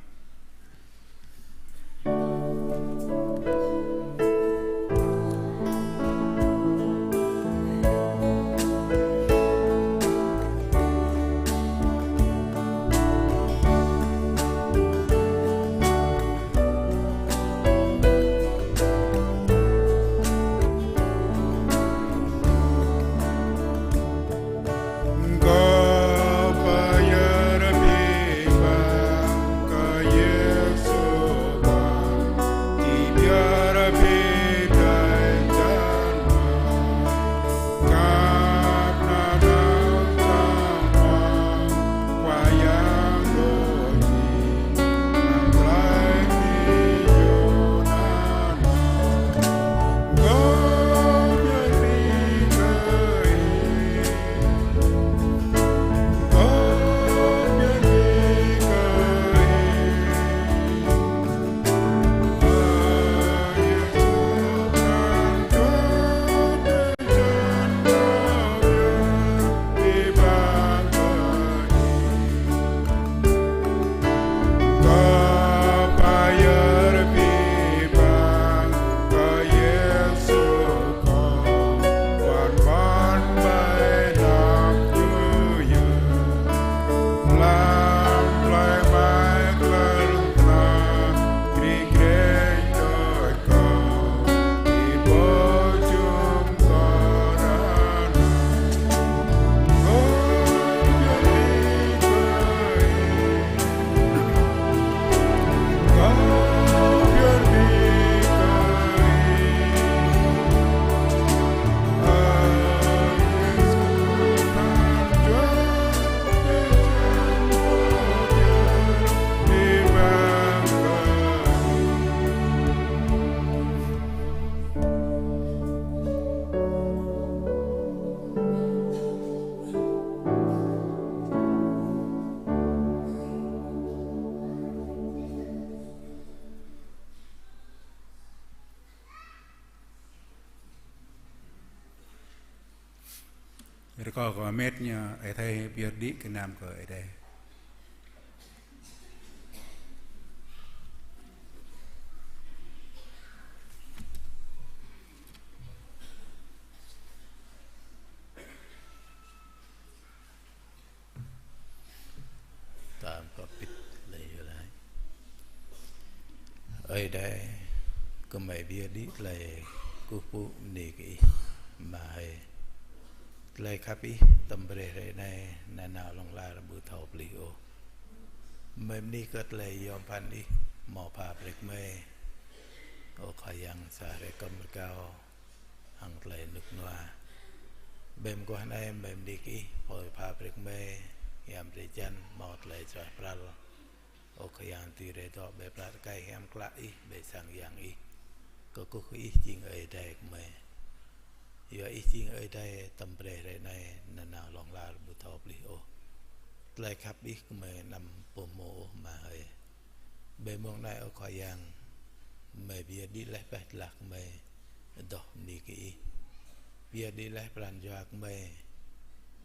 Rơkâo kơ met ñu, ơi thầy pơyơr đĭ gơnam kơ Ơi Adai. Ta pơpĭt laih yơh laih. Ơi Adai, gơmơi pơyơr đĭ tơlơi kơkuh pơpŭ bơni kơ Ih, Ama hơi. Tơlơi khăp Ih tơm brơi hrơi anai, nanao hlŏng lar ƀu thâo pơplih ôh. Gơmơi bơni kơ tơlơi yom pơphan Ih hmâo pha brơi gơmơi. Ơ Khua Yang, sa hrơi kơm rơgao hăng tơlơi rơnŭk rơnua. Ƀơi mơguah anai gơmơi bơni kơ Ih, pô pha brơi kơ gơmơi hiam drơi jăn hmâo tơlơi suaih pral. Ơ Khua Yang, tui rai dŏ ƀơi pla tơkai hiam klă Ih, ƀơi sang yang Ih. Kơkuh kơ Ih jing Ơi Adai kơ gơmơi. Yua Ih jing Ơi Adai tơm brơi hrơi anai, nanao hlŏng lar ƀu thâo pơplih ôh. Tơlơi khăp Ih kơ gơmơi anăm pơhmu ôh, Ama hơi. Ƀơi mông anai, ơ Khua Yang, gơmơi pơyơr đĭ laih pơih tơlơi gơmơi adoh bơni kơ Ih. Pơyơr đĭ laih pran jua gơmơi,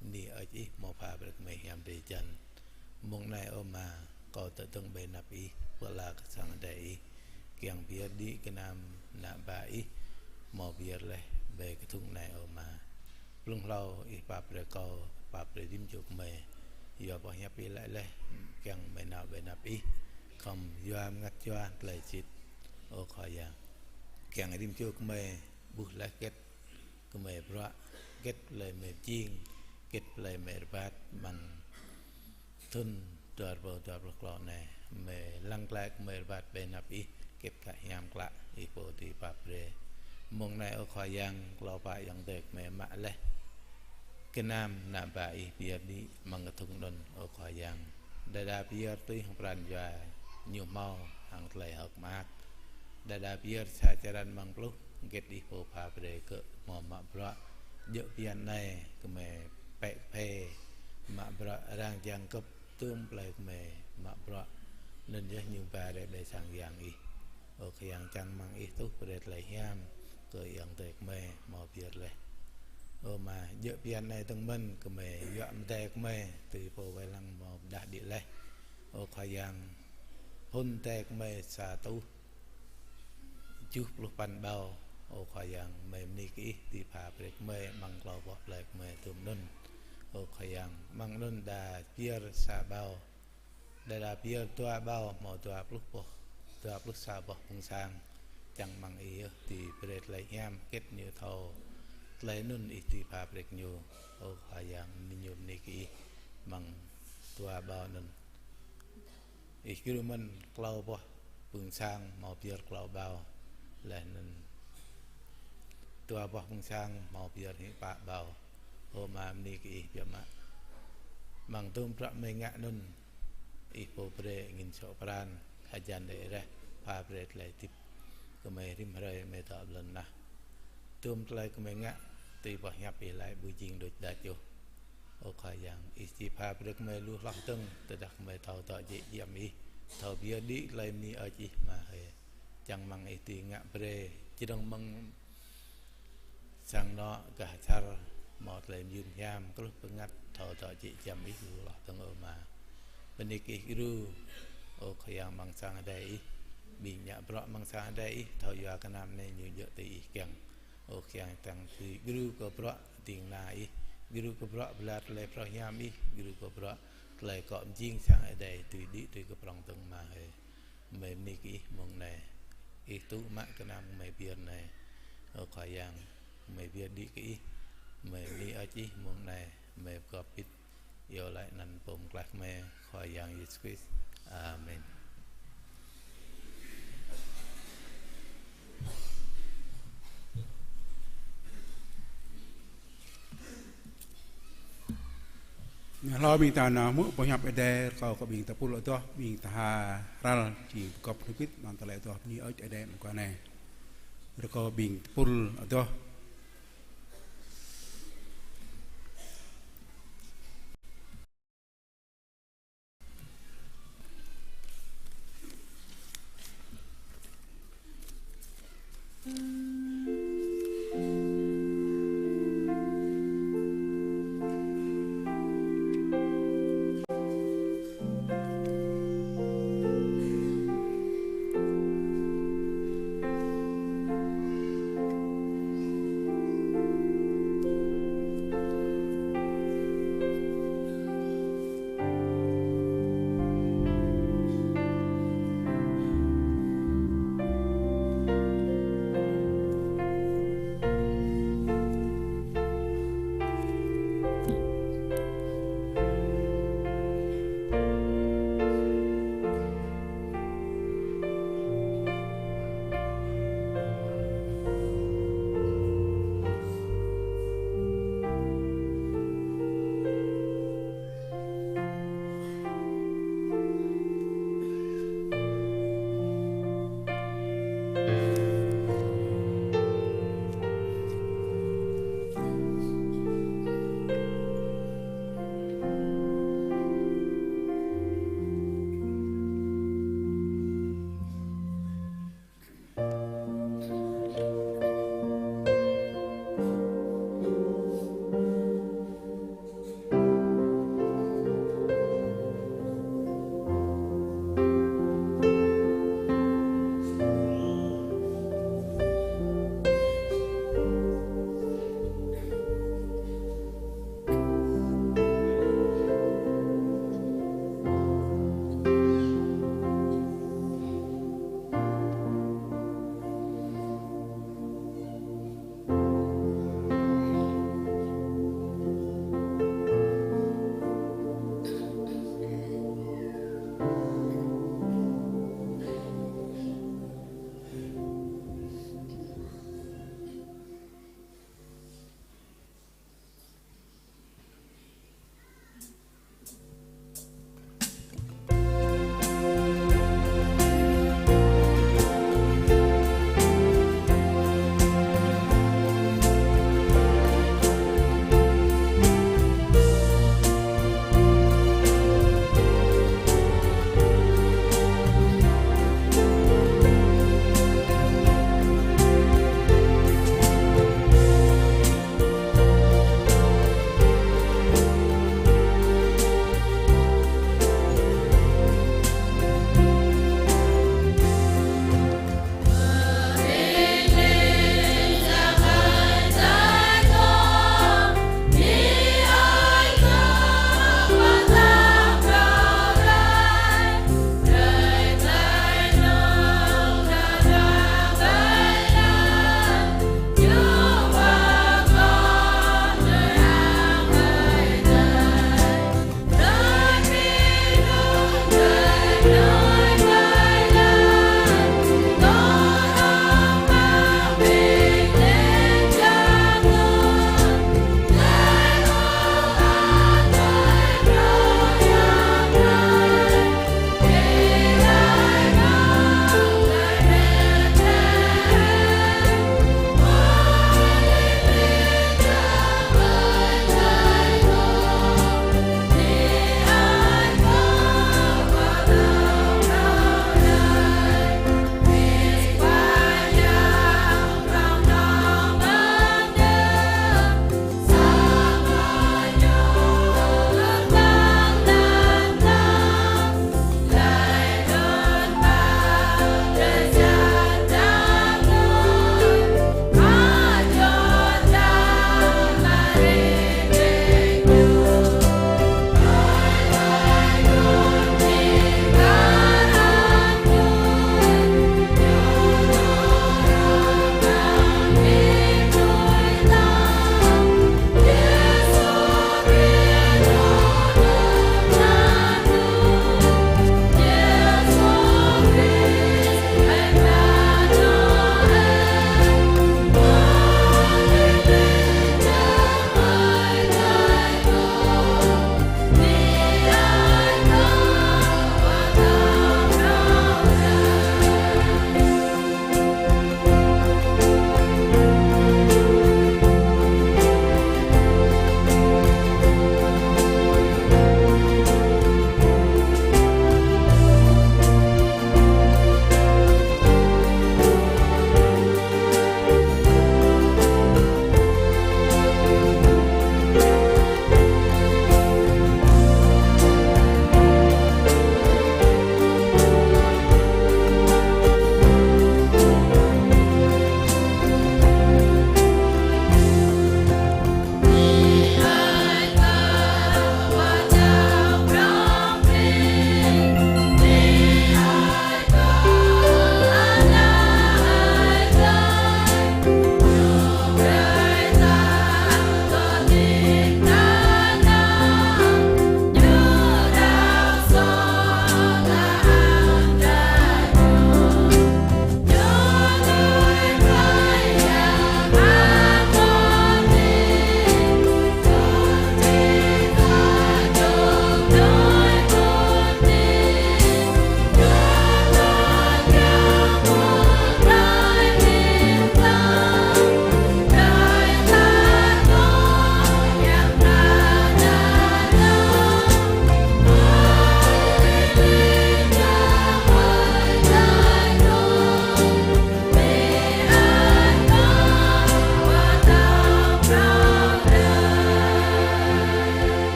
bơni hơơč Ih hmâo pha brơi gơmơi hiam drơi jăn. Mông anai, ơ Ama, kâo tơdơ̆ng ƀơi anăp Ih, pơala kơ sang Ơi Adai Ih, kiăng pơyơr đĭ gơnam ană bă Ih hmâo pơyơr laih ƀơi kơthung anai, ơ Ama. Blung hlâo Ih pap brơi kâo, pap brơi rĭm čô gơmơi. Yua boh hiăp Ih laĭ laih, kiăng gơmơi nao ƀơi anăp Ih, khŏm yua bơngăt jua tơlơi sĭt. Ơ Khua Yang, kiăng rĭm čô gơmơi ƀuh laih hơget gơmơi bruă, hơget plơi gơmơi pơjing, hơget plơi gơmơi rơbat amăng thŭn dua rơbâo dua pluh klâo anai. Gơmơi lăng glaĭ gơmơi rơbat ƀơi anăp Ih, hơget khă hiam klă Ih pô dưi pap brơi. Mông anai ơ Khua Yang, klâo pă ayŏng adơi gơmơi mă laih gơnam ană bă Ih pơyơr đĭ amăng kơthŭng anŭn, ơ Khua Yang. Đơđa pơyơr tui hăng pran jua ñu hmâo hăng tơlơi hơ̆k mơak. Đơđa pơyơr sa črăn amăng pluh, hơget Ih pô pha brơi kơ hmâo mă bruă. Djơ̆ bơyan anai gơmơi pĕ phe mă bruă arăng jăng gơ̆p tơm plơi gơmơi mă bruă. Anŭn yơh ñu ba rai ƀơi sang Yang Ih. Ơ Khua Yang, čang mơ̆ng Ih tuh brơi tơlơi hiam kơ ayŏng adơi gơmơi hmâo pơyơr laih. Ơ Ama, djơ̆ bơyan anai dơ̆ng mơ̆n gơmơi yuă mơdai gơmơi tui pô wai lăng hmâo pơdah đĭ laih. Ơ Khua Yang, phŭn adơi gơmơi sa rơtuh tơjuh pluh păn ƀâo. Ơ Khua Yang, gơmơi bơni kơ Ih dưi pha brơi gơmơi amăng klâo boh plơi gơmơi tơm anŭn. Ơ Khua Yang, amăng anŭn đa pơyơr sa ƀâo, đa đa pơyơr dua ƀâo hmâo dua pluh boh, dua pluh sa boh phung sang. Čang mơ̆ng Ih yơh dưi brơi tơlơi hiam hơget ñu thâo tơlơi anŭn Ih dưi pha brơi kơ ñu. Ơ Khua Yang, ñu bơni kơ Ih amăng dua ƀâo anŭn. Ih gru mơ̆n klâo boh phung sang hmâo pơyơr klâo ƀâo, laih anŭn dua boh phung sang hmâo pơyơr hĭ pă ƀâo. Ơ Ama, bơni kơ Ih biă mă. Amăng tơm bruă gơmơi ngă anŭn, Ih pô brơi angin sŏ pran, hơjan đĕ reh, pha brơi tơlơi hơdip gơmơi rĭm hrơi gơmơi dŏ ƀơi lŏn tơnah. Tơm tơlơi gơmơi ngă tui boh hiăp Ih laĭ ƀu jing đôč đač ôh. Ơ Khua Yang, Ih či pha brơi gơmơi lu hloh dơ̆ng, tơdah gơmơi thâo dŏ jĕ giăm Ih, thâo pơyơr đĭ tơlơi bơni hơơč Ih, Ama hơi. Čang mơ̆ng Ih dưi ngă brơi, čơdơ̆ng mơ̆ng sang anŏ gah čar, hmâo tơlơi mơyun hiam, kơluh bơngăt, thâo dŏ jĕ giăm Ih lu hloh dơ̆ng, ơ Ama. Bơni kơ Ih gru, ơ Khua Yang, amăng sang adai Ih, ƀing ngă bruă amăng sang adai Ih, thâo yua gơnam anai ñu djơ̆ tui Ih kiăng. Ơ Khua Yang, tăng dưi gru kơ bruă ding kơna Ih, gru kơ bruă pơlar tơlơi phrâo hiam Ih, gru kơ bruă tơlơi akŏ mơjing sang adai dưi đĭ tui kơ prŏng dơ̆ng, Ama hơi. Gơmơi bơni kơ Ih mông anai. Ih tŭ mă gơnam gơmơi pơyơr anai. Ơ Khua Yang, gơmơi pơyơr đĭ kơ Ih. Gơmơi bơni hơơč Ih mông anai. Gơmơi pơgop pit iâu laĭ anăn Pô Pơklaih gơmơi, Khua Yang Yêsu Krist. Amen. Ñu hlâo ƀing ta nao hmư̆ boh hiăp Ơi Adai, rơkâo kơ ƀing ta pul adoh, ƀing ta ha ral či pơgop hơbĭt amăng tơlơi adoh bơni hơơč Ơi Adai mơguah anai. Rơkâo ƀing ta pul adoh.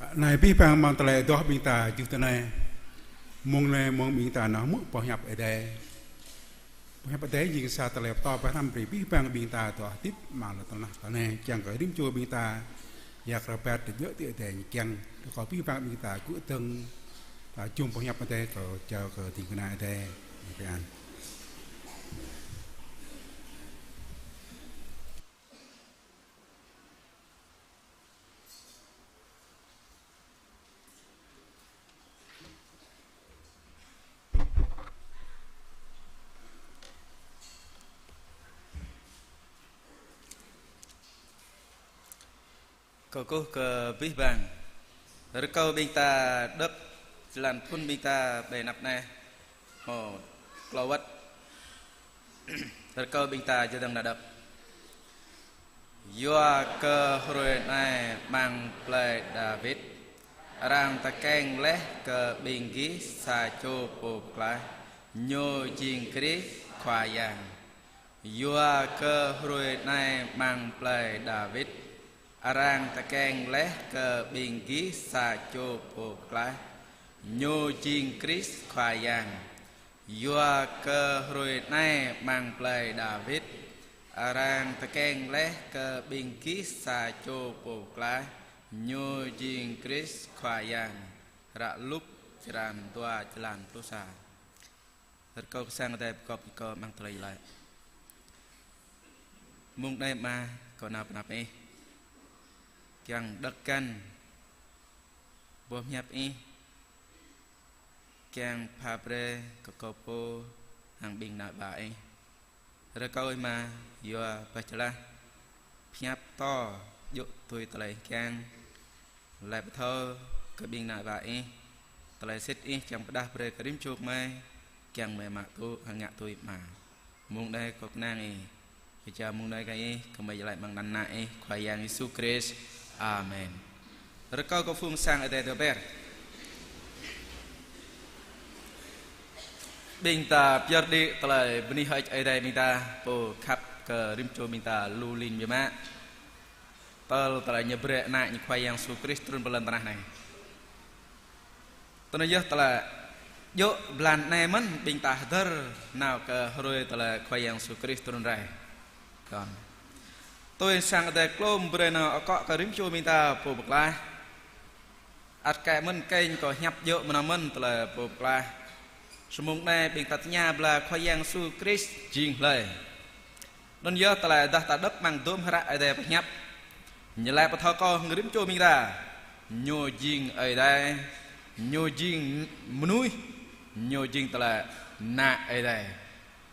Anai abih bang amăng tơlơi adoh ƀing ta juh tơ anai. Mông anai mông ƀing ta nao hmư̆ boh hiăp Ơi Adai. Boh hiăp Ơi Adai jing sa tơlơi pơtô pơhrăm brơi abih bang ƀing ta dŏ hơdip amăng lŏn tơnah tơ anai, kiăng kơ rĭm čô ƀing ta, yak rơbat tơbiă tui Ơi Adai ñu kiăng. Rơkâo abih bang ƀing ta gŭ dơ̆ng, ta jum boh hiăp Ơi Adai, kâo jao kơ ding kơna Ơi Adai. Amen. Kơkuh kơ abih bang. Rơkâo ƀing ta đŏk jơlan phŭn ƀing ta ƀơi anăp anai. Hmâo klâo wơ̆t. Rơkâo ƀing ta čơdơ̆ng nao đŏk. Yua kơ hrơi anai amăng plei Dawid, arăng tơkeng laih kơ ƀing gih sa čô Pô Pơklaih, ñu jing Krist Khua Yang. Yua kơ hrơi anai amăng plei Dawid, arăng tơkeng laih kơ ƀing gih sa čô Pô Pơklaih, ñu jing Krist Khua Yang. Yua kơ hrơi anai amăng plei Dawid, arăng tơkeng laih kơ ƀing gih sa čô Pô Pơklaih, ñu jing Krist Khua Yang. Hră Luk črăn dua, jơlan pluh sa. Rơkâo kơ sang Ơi Adai pơkŏp kơ amăng tơlơi laĭ. Mông anai Ama, kâo nao pơ anăp Ih, kiăng đŏk găn boh hiăp Ih, kiăng pha brơi kơ kâo pô hăng ƀing ană bă Ih. Rơkâo Ih Ama, yua pơčơlah, pơhiăp pơtô, djơ̆ tui tơlơi Ih kiăng, laĭ pơthâo kơ ƀing ană bă Ih, tơlơi sĭt Ih kiăng pơrơđah brơi kơ rĭm čô gơmơi, kiăng gơmơi mă tŭ hăng ngă tui Ama. Mông anai kâo kơnang Ih, kơjăp mông anai kơ Ih, kơ gơmơi laĭ amăng anăn Ană Ih, Khua Yang Yêsu Krist. Amen. Rơkâo kơ phung sang Ơi Adai dŏ ber. Ƀing ta pơyơr đĭ tơlơi bơni hơơč Ơi Adai ƀing ta, Pô khăp kơ rĭm čô ƀing ta lu lin biă mă. Tơl tơlơi ñu brơi Ană ñu Khua Yang Yêsu Krist trŭn pơ lŏn tơnah anai. Tơnŭn yơh tơlơi djơ̆ blan anai mơ̆n ƀing ta hơdơr nao kơ hrơi tơlơi Khua Yang Yêsu Krist trŭn rai. Kơnơ̆ng. Tui sang Ơi Adai klôm brơi nao akŏ kơ rĭm čô ƀing ta Pô Pơklaih. Ăt kĕ mơ̆n kơnh kâo hiăp djơ̆ mơnă mơ̆n tơlơi Pô Pơklaih. Samơ̆ anai ƀing ta tơña bla Khua Yang Yêsu Krist jing hlơi. Anŭn yơh tơlơi dah ta đŏk amăng dôm hră Ơi Adai pơhiăp. Ñu laĭ pơthâo kơ rĭm čô ƀing ta. Ñu jing Ơi Adai, ñu jing mơnuih, ñu jing tơlơi Ană Ơi Adai.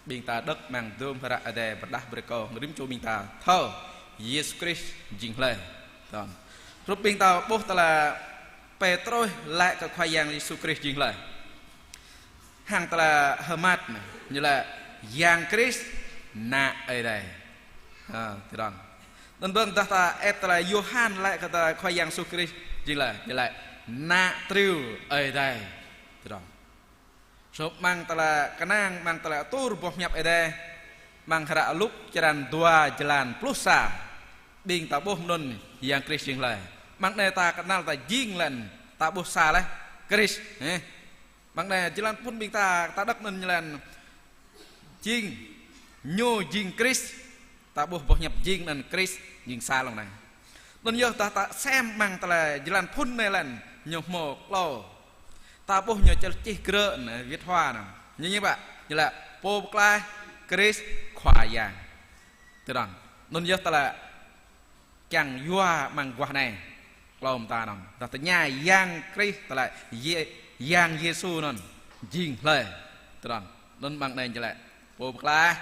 Ƀing ta đŏk amăng dôm hră Ơi Adai pơrơđah brơi kơ rĭm čô ƀing ta thâo Yêsu Krist jing hlơi. Tơnŭn. Hrup ƀing ta ƀuh tơlơi Pêtrôs laĭ kơ Khua Yang Yêsu Krist jing hlơi. Hăng tơlơi Hơmăt anai, ñu laĭ Yang Krist, Ană Ơi Adai. Ha, tơdron. Anŭn ƀơ̆ng dah ta ĕp tơlơi Yôhan laĭ kơ tơlơi Khua Yang Yêsu Krist jing laĭ, ñu laĭ Ană Triu Ơi Adai. Tơdron. Sô amăng tơlơi kơnang, amăng tơlơi atur boh hiăp Ơi Adai, amăng hră Luk črăn dua jơlan pluh sa. Ƀing ta ƀuh mơnŭn Yang Krist jing hlơi. Amăng anai ta kơnăl ta jing lĕn, ta ƀuh sa laih Krist. Hĕ. Amăng anai jơlan phŭn ƀing ta, ta đŏk anŭn ñu lĕn jing, ñu jing Krist. Ta ƀuh boh hiăp jing anŭn Krist, jing sa lŏng anai. Anŭn yơh ta, ta sem amăng tơlơi jơlan phŭn anai lĕn, ñu hmâo klâo. Ta ƀuh ñu čih grơ̆ anai, Việt Hoa anai. Ñu ñu ƀă, ñu laĭ Pô Pơklaih, Krist, Khua Yang. Tơdron. Anŭn yơh tơlơi kiăng yua amăng guah anai. Klâo mơta anŭn. Dah tơña Yang Krist tơlơi Yê-, Yang Yêsu anŭn jing hlơi. Tơdron. Anŭn amăng anai ñu laĭ Pô Pơklaih,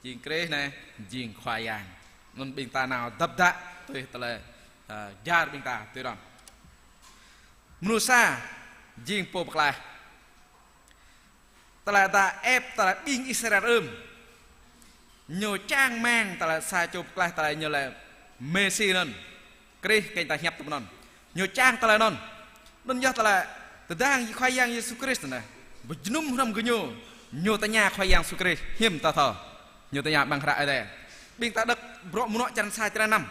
jing Krist anai, jing Khua Yang. Anŭn ƀing ta nao dăp dă tui tơlơi, ơ, jar ƀing ta tui anŭn. Mơnuih sa jing Pô Pơklaih. Tơlơi ta ĕp tơlơi ƀing Israel ưm. Ñu čang rơmang tơlơi sa čô Pơklaih tơlơi ñu laĭ Mêsi anŭn. Krist kơnh ta hiăp tơm anŭn. Ñu čang tơlơi anŭn. Anŭn yơh tơlơi tơdang Khua Yang Yêsu Krist anai. Pơjơnum hrŏm gơñu. Ñu tơña Khua Yang Yêsu Krist. Hiư̆m ta thâo. Ñu tơña amăng hră Ơi Adai. Ƀing ta đŏk Bruă Mơnuă črăn sa črăn năm.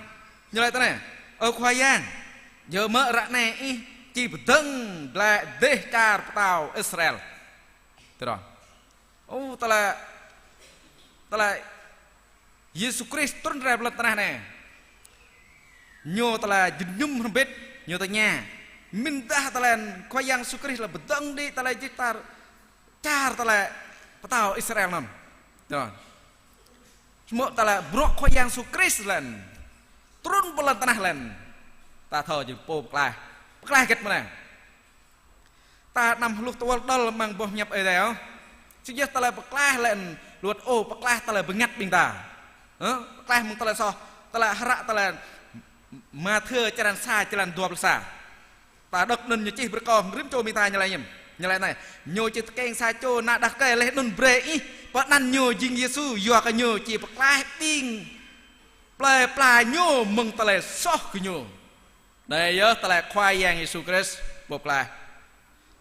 Ñu laĭ tui anai. Ơ Khua Yang. Yơh mơ̆ ră anai ih či pơdơ̆ng glaĭ dêh čar pơtao Israel. Tơdron. Ơ, tơlơi, tơlơi Yêsu Krist trŭn rai pơ lŏn tơnah anai. Ñu tơlơi jơnum hrŏm hơbĭt, ñu tơña. Mĭn dah tơlơi Khua Yang Yêsu Krist lĕ pơdơ̆ng đĭ tơlơi jih čar, čar tơlơi pơtao Israel anŭn. Tơdron. Samơ̆ tơlơi bruă Khua Yang Yêsu Krist lĕ trŭn pơ lŏn tơnah lĕ, ta thâo jing pô pơklaih. Pơklaih hơget mơ̆n anai? Ta anăm hluh tơwơl đôl amăng boh hiăp Ơi Adai ôh. Sĭt yơh tơlơi pơklaih lĕ luăt ôh, pơklaih tơlơi bơngăt ƀing ta. Hă? Pơklaih mơ̆ng tơlơi soh, tơlơi hră, tơlơi Mathiơ črăn sa, črăn dua pluh sa. Ta đŏk anŭn ñu čih brơi kơ rĭm čô ƀing ta ñu laĭ hiư̆m? Ñu laĭ anai: Ñu či tơkeng sa čô ană đah rơkơi laih anŭn brơi ih pơanăn ñu jing Yêsu, yua kơ ñu či pơklaih ƀing plơi pla ñu mơ̆ng tơlơi soh gơñu. Anai yơh tơlơi Khua Yang Yêsu Krist pô pơklaih.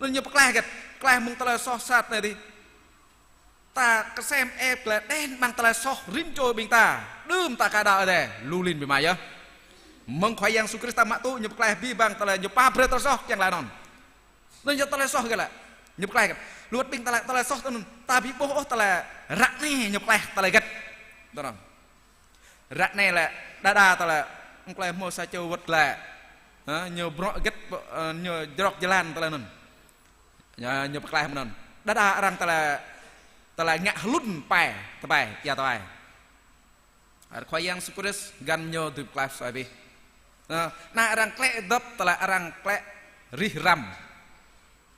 Anŭn ñu pơklaih hơget? Pơklaih mơ̆ng tơlơi soh sat anai dih. Ta kơsem ĕp glaĭ đen amăng tơlơi soh rĭm čô ƀing ta. Đưm ta ka đaŏ Ơi Adai, lu lin biă mă yơh. Mơ̆ng Khua Yang Yêsu Krist ta mă tŭ ñu pơklaih abih bang tơlơi, ñu pap brơi tơlơi soh kiăng laĭ anŭn. Anŭn yơh tơlơi soh hơget lĕ? Ñu pơklaih hơget? Luăt ƀing tơlơi, tơlơi soh tui anŭn, ta ƀu ƀuh ôh tơlơi ră anai ñu pơklaih tơlơi hơget. Tui anŭn. Ră anai lĕ đa đa tơlơi, ƀơi anai hmâo sa čô wơ̆t glaĭ. Hă, ñu bruă hơget, ơ, ñu jrŏk jơlan tơlơi anŭn. Ñu, ñu pơklaih mơ̆n anŭn. Đa đa arăng tơlơi, tơlơi ngă hlŭn pai, tơpai, ia tơpai. Hă, Khua Yang Yêsu Krist găn ñu dưi pơklaih sui abih. Hă, anai arăng klĕ dŏp tơlơi arăng klĕ rĭh răm.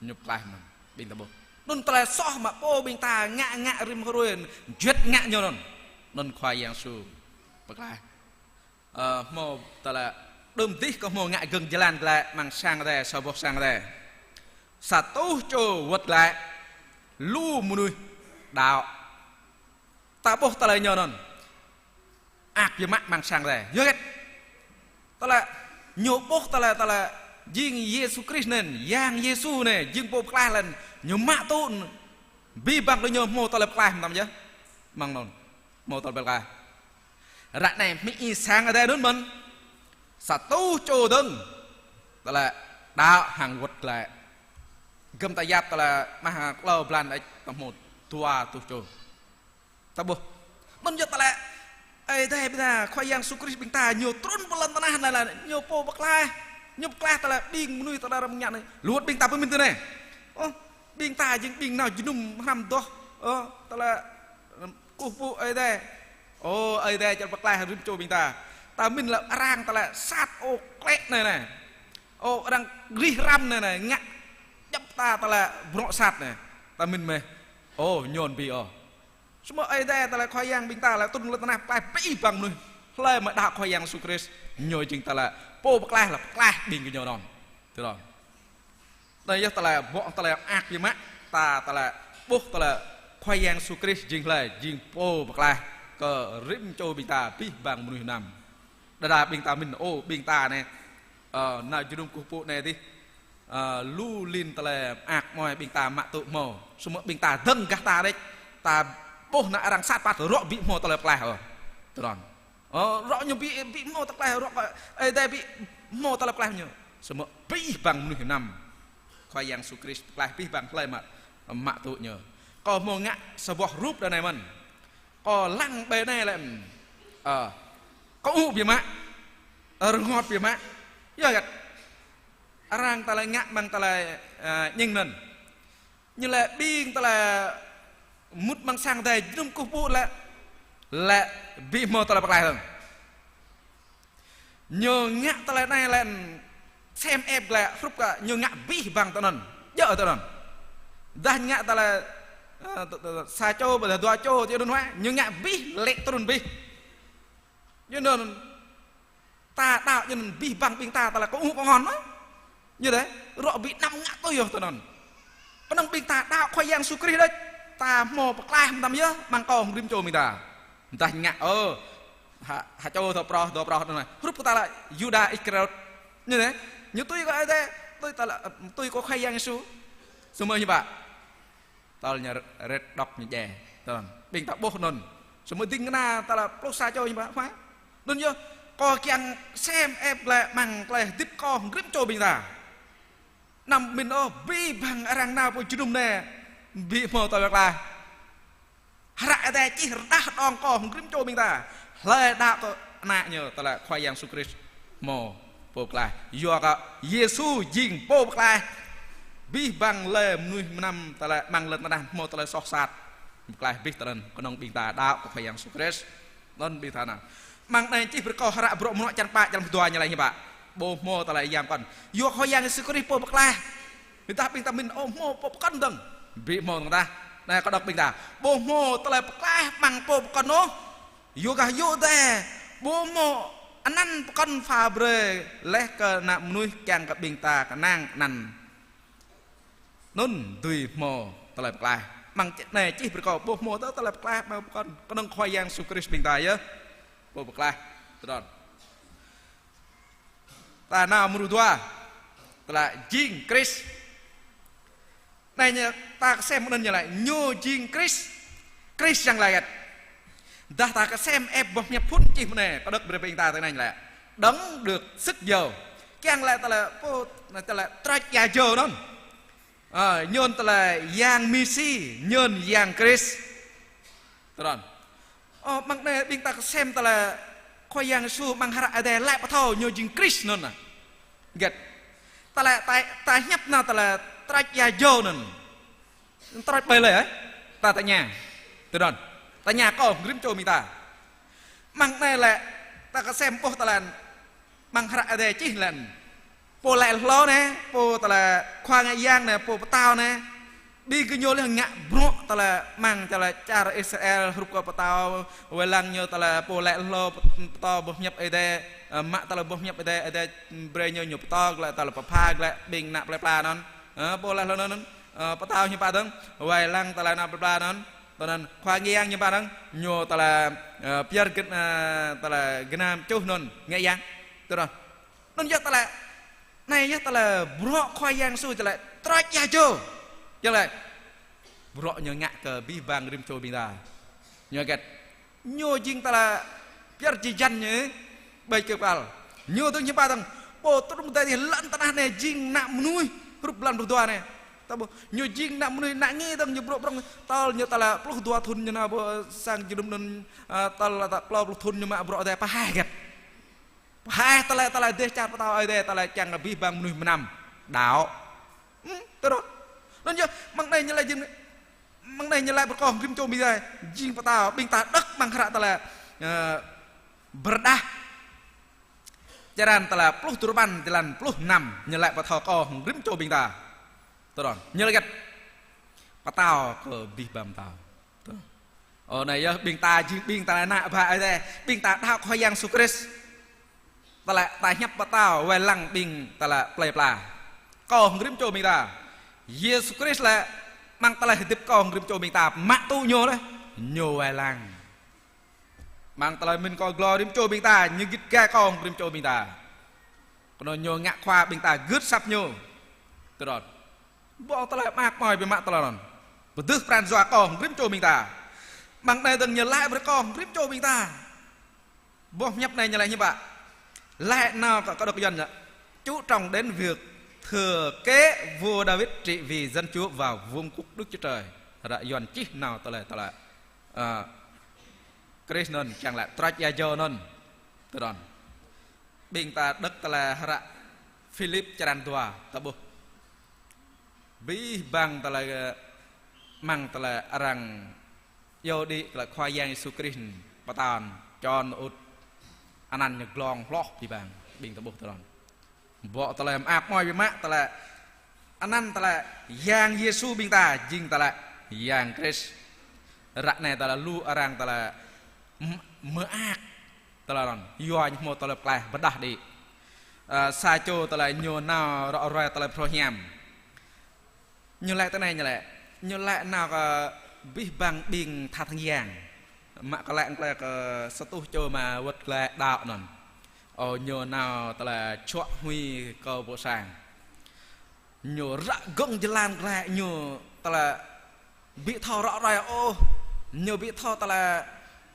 Ñu pơklaih mơ̆n, ƀing ta ƀuh. Anŭn tơlơi soh mă pô ƀing ta ngă ngă rĭm hrơi, juăt ngă ñu anŭn. Anŭn Khua Yang Yêsu pơklaih. Ơ, hmâo tơlơi đưm dih kơ hmâo ngă gơ̆ng jơlan glaĭ amăng sang Ơi Adai, sa boh sang Ơi Adai. Sa rơtuh čô wơ̆t glaĭ, lu mơnuih đaŏ. Ta ƀuh tơlơi ñu anŭn. Ak biă mă amăng sang Ơi Adai. Yua hơget? Tơlơi ñu ƀuh tơlơi, tơlơi jing Yêsu Krist anŭn, Yang Yêsu anai, jing pô pơklaih lĕ ñu mă tŭ abih bang tui ñu hmâo tơlơi pơklaih mơtam yơh. Amăng anŭn hmâo tơlơi pơklaih. Ră anai hmâo ih sang Ơi Adai anŭn mơ̆n. Sa rơtuh čô dơ̆ng tơlơi đaŏ hăng wơ̆t glaĭ. Gơ̆m ta yap tơlơi mah klâo blan ĕč ta hmâo dua rơtuh čô. Ta ƀuh. Anŭn yơh tơlơi Ơi Adai ƀing ta, Khua Yang Yêsu Krist ƀing ta, ñu trŭn pơ lŏn tơnah anai lĕ ñu pô pơklaih. Ñu pơklaih tơlơi ƀing mơnuih tơlơi răm ngă anai. Luăt ƀing ta pơmĭn tui anai. Ơ, ƀing ta jing ƀing nao jơnum hrăm adoh. Ơ, tơlơi kơkuh pơpŭ Ơi Adai. Ơ, Ơi Adai čang pơklaih rĭm čô ƀing ta. Ta mĭn lĕ arăng tơlơi sat ôh klĕ anai anai. Ơ, arăng rĭh răm anai anai, ngă djŏp ta tơlơi bruă sat anai. Ta mĭn mơ̆n. Ơ, ñu ƀu ôh. Samơ̆ Ơi Adai tơlơi Khua Yang ƀing ta lĕ trŭn lŏn tơnah pơklaih abih bang mơnuih. Hlơi mơ̆ đaŏ Khua Yang Yêsu Krist, ñu jing tơlơi pô pơklaih lĕ pơklaih ƀing gơñu anŭn. Tui anŭn. Anai yơh tơlơi ƀuh tơlơi mơak biă mă, ta tơlơi ƀuh tơlơi Khua Yang Yêsu Krist jing hlơi, jing pô pơklaih kơ rĭm čô ƀing ta abih bang mơnuih anăm. Đa đa ƀing ta mĭn, ơ, ƀing ta anai, ơ, nao jơnum kơkuh pơpŭ anai dih, ơ, lu lin tơlơi mơak mơai ƀing ta mă tŭ hmâo. Samơ̆ ƀing ta dơ̆ng gah ta đôč, ta ƀuh ană arăng sat păt rŏ ƀu hmâo tơlơi pơklaih ôh. Tui anŭn. Ơ, rŏ ñu ƀu, ƀu hmâo tơlơi pơklaih, rŏ kơ Ơi Adai ƀu hmâo tơlơi pơklaih ñu. Samơ̆ abih bang mơnuih anăm Khua Yang Yêsu Krist pơklaih abih bang hlơi mă, mă tŭ ñu. Kâo hmâo ngă sa boh rup đa anai mơ̆n. Kâo lăng ƀơi anai lĕ, ơ, kâo ŭ biă mă, rơngot biă mă. Yua hơget? Arăng tơlơi ngă amăng tơlơi, ơ, ñing anŭn. Ñu lĕ ƀing tơlơi mŭt amăng sang Ơi Adai jơnum kơkuh pơpŭ lĕ, lĕ ƀu hmâo tơlơi pơklaih dơ̆ng. Ñu ngă tơlơi anai lĕ sem ĕp glaĭ hrup kơ ñu ngă abih bang tui anŭn. Djơ̆ tui anŭn. Dah ngă tơlơi, ơ, tơ-, tơ-, sa čô, ƀôdah dua čô, tui anŭn wơ̆t, ñu ngă abih, lĕ trŭn abih. Yua anŭn, ta đaŏ yua anŭn abih bang ƀing ta tơlơi kơ ŭ kơ ngon mơ̆. Yua dêh, rŏ ƀu anăm ngă tui yơh tui anŭn. Kơnơ̆ng ƀing ta đaŏ Khua Yang Yêsu Krist đôč, ta hmâo pơklaih mơtam yơh, amăng kơ rĭm čô ƀing ta. Dah ngă, ơ, ha, ha čô dua prŏh, dua prŏh anŭn. Hrup kơ tơlơi Yuđa Iskariôt. Yua dêh, ñu tui kơ Ơi Adai, tui tơlơi, tui kơ Khua Yang Yêsu. Samơ̆ ñu ƀă. Tơl ñu rĕt đŏk ñu djai. Tơl ƀing ta ƀuh anŭn. Samơ̆ ding kơna tơlơi pluh sa čô ñu ƀă, phải. Anŭn yơh. Kâo kiăng sem ĕp glaĭ amăng tơlơi hơdip kâo hăng rĭm čô ƀing ta. Anăm pơmĭn ôh, abih bang arăng nao pơ jơnum anai, ƀu hmâo tơlơi pơklaih. Hră Ơi Adai čih rơđah đong kâo hăng rĭm čô ƀing ta. Hlơi đaŏ kơ Ană Ñu, tơlơi Khua Yang Yêsu Krist hmâo pô pơklaih. Yua kơ Yêsu jing pô pơklaih abih bang lĕ mơnuih mơnam tơlơi amăng lŏn tơnah hmâo tơlơi soh sat. Pơklaih abih tơlơi kơnơ̆ng ƀing ta đaŏ kơ Khua Yang Yêsu Krist. Anŭn ƀing ta nao. Amăng anai čih brơi kâo hră Bruă Mơnuă črăn pă, črăn pluh dua ñu laĭ hiư̆m pă. Ƀu hmâo tơlơi yang pơkŏn. Yua Khua Yang Yêsu Krist pô pơklaih. Ƀing ta, ƀing ta pơmĭn ôh hmâo pô pơkŏn dơ̆ng. Ƀu hmâo dơ̆ng tah. Anai kâo đŏk ƀing ta. Ƀu hmâo tơlơi pơklaih amăng pô pơkŏn ôh. Yua kơ yua dêh. Ƀu hmâo anăn pơkŏn pha brơi laih kơ ană mơnuih kiăng kơ ƀing ta kơnang anăn. Anŭn dưi hmâo tơlơi pơklaih. Amăng čih anai čih brơi kâo ƀu hmâo tơ tơlơi pơklaih amăng pơkŏn. Kơnơ̆ng Khua Yang Yêsu Krist ƀing ta yơh. Pô pơklaih. Tơdron. Ta nao mrô dua. Tơlơi jing Krist. Anai ñu ta kơsem anŭn ñu laĭ. Ñu jing Krist. Krist yang laĭ hơget. Dah ta kơsem ĕp boh hiăp phŭn čih mơ̆n anai. Kâo đŏk brơi ƀing ta tui anai ñu laĭ. Đấng được xức dầu. Kiăng laĭ tơlơi pô, tơlơi trôč ia dầu anŭn. Ơ, ñu tơlơi Yang Mêsi, ñu Yang Krist. Tơdron. Ơ, amăng anai ƀing ta kơsem tơlơi Khua Yang Yêsu amăng hră Ơi Adai laĭ pơthâo ñu jing Krist anŭn. Hơget. Tơlơi ta, ta hiăp nao tơlơi trôč ia dầu anŭn. Trôč ƀơi lĕ, ơ? Ta tơña. Tơdron. Tơña kâo hăng rĭm čô ƀing ta. Amăng anai lĕ, ta kơsem ƀuh tơlơi amăng hră Ơi Adai čih lĕ. Pô laĭ hlâo anai, pô tơlơi khua ngă yang anai, pô pơtao anai. Ƀing gơñu laih ngă bruă tơlơi amăng tơlơi čar Israel hrup kơ pơtao, wai lăng ñu tơlơi pô laĭ hlâo pơtô boh hiăp Ơi Adai, ơ, mă tơlơi boh hiăp Ơi Adai, Ơi Adai brơi ñu, ñu pơtô glaĭ tơlơi pơpha glaĭ ƀing ană plơi pla anŭn. Ơ, pô laĭ hlâo anŭn, ơ, pơtao ñu pă dơ̆ng, wai lăng tơlơi ană plơi pla anŭn. Tơdron khua ngă yang ñu pă dơ̆ng, ñu tơlơi, ơ, pơyơr gơ̆n, ơ, tơlơi gơnam čuh anŭn, ngă yang. Tơdron. Anŭn yơh tơlơi, anai yơh tơlơi bruă Khua Yang Yêsu tơlơi trôč ia dầu. Tơlơi bruă ñu ngă kơ abih bang rĭm čô ƀing ta. Ñu hơget. Ñu jing tơlơi pơyơr jơjăn ñu, ƀơi kơyâo pơkăl. Ñu dơ̆ng ñu pă dơ̆ng. Pô trŭn dai dih lŏn tơnah anai jing ană mơnuih hrup blan pluh dua anai. Ta ƀuh, ñu jing ană mơnuih ană nge dơ̆ng ñu bruă prŏng tơl ñu tơlơi pluh dua thŭn ñu nao pơ sang jơnum anŭn, ơ, tơl ta klâo pluh thŭn ñu mă bruă dai pơhaih hơget. Pơhaih tơlơi, tơlơi dêh čar pơtao Ơi Adai, tơlơi kiăng abih bang mơnuih mơnam đaŏ. Hm, tơdron. Anŭn yơh, amăng anai ñu laĭ jing, amăng anai ñu laĭ brơi kâo hăng rĭm čô ƀing ta, jing pơtao, ƀing ta đŏk amăng hră tơlơi, ơ, Pơrơđah. Črăn tơlơi pluh duapăn, jơlan pluh năm, ñu laĭ pơthâo kâo hăng rĭm čô ƀing ta. Tơdron, ñu laĭ hơget. Pơtao kơ abih bang pơtao. Tơdron. Ơ, anai yơh, ƀing ta jing, ƀing ta ană bă Ơi Adai, ƀing ta đaŏ Khua Yang Yêsu Krist. Tơlơi ta hiăp pơtao, wai lăng ƀing tơlơi plơi pla. Kâo hăng rĭm čô ƀing ta. Yêsu Krist lĕ, amăng tơlơi hơdip kâo hăng rĭm čô ƀing ta, mă tŭ ñu lĕ, ñu wai lăng. Amăng tơlơi mĭn kâo glô rĭm čô ƀing ta, ñu git gai kâo hăng rĭm čô ƀing ta. Kơnơ̆ng ñu ngă khua ƀing ta gưt asăp ñu. Tơdron. Ƀu tơlơi mơak mơai biă mă tơlơi anŭn. Pơdưh pran jua kâo hăng rĭm čô ƀing ta. Amăng anai dơ̆ng ñu laĭ brơi kâo hăng rĭm čô ƀing ta. Boh hiăp anai ñu laĭ hiư̆m pă. Laĭ nao kơ, kơ đŏk Yuan yơh. Chú trọng đến việc thừa kế vua David trị vì dân Chúa và vương quốc Đức Chúa Trời. Hră Yuan čih nao tơlơi, tơlơi. Ơ, Krist anŭn, čang laĭ trôč ia dầu anŭn. Tơdron. Ƀing ta đŏk tơlơi hră Philip črăn dua, ta ƀuh. Abih bang tơlơi, ơ, amăng tơlơi arăng iâu đĭ tơlơi Khua Yang Yêsu Krist pơtao čon ŭt anăn ñu glông hloh abih bang, ƀing ta ƀuh tơdron. Ƀu tơlơi mơak mơai biă mă tơlơi anăn tơlơi Yang Yêsu ƀing ta jing tơlơi Yang Krist. Ră anai tơlơi lu arăng tơlơi m-, mơak tơlơi anŭn. Yua ñu hmâo tơlơi pơklaih pơrơđah đĭ. Ơ, sa čô tơlơi ñu nao rŏ ruai tơlơi phrâo hiam. Ñu laĭ tui anai ñu laĭ. Ñu laĭ nao kơ abih bang ƀing tha thăng yang. Mă kơ laĭ tơlơi kơ sa rơtuh čô mă wơ̆t glaĭ đaŏ anŭn. Ơ, ñu nao tơlơi čuă huĭ kơ pô sang. Ñu ră gơ̆ng jơlan glaĭ ñu tơlơi ƀu thâo rŏ ruai ôh. Ñu ƀu thâo tơlơi,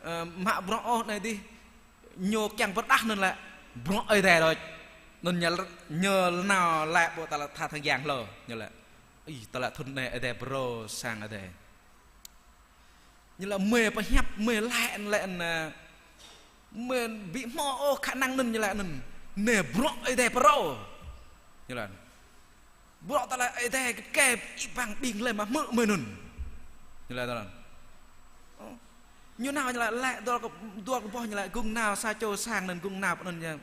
ơ, mă bruă ôh anai dih. Ñu kiăng pơrơđah anŭn lĕ bruă Ơi Adai đôč. Anŭn ñu, ñu nao lĕ ƀu ta lĕ tha thăng yang hlâo. Ñu lĕ, ih, ta lĕ thŭn anai Ơi Adai pơrô sang Ơi Adai. Ñu lĕ mơi pơhiăp, mơi lĕ, lĕ, ơ, mơi ƀu hmâo ôh khả năng anŭn, ñu lĕ anŭn. Anai bruă Ơi Adai pơrô. Ñu lĕ. Bruă ta lĕ Ơi Adai kơ, kơ ih ƀăng ƀing lĕ mă hmư̆ mơi anŭn. Ñu lĕ ta lĕ. Ơ. Ñu nao ñu lĕ, lĕ dua kơ, dua kơ boh ñu lĕ gŭng nao sa čô sang anŭn gŭng nao pơ anŭn ñu.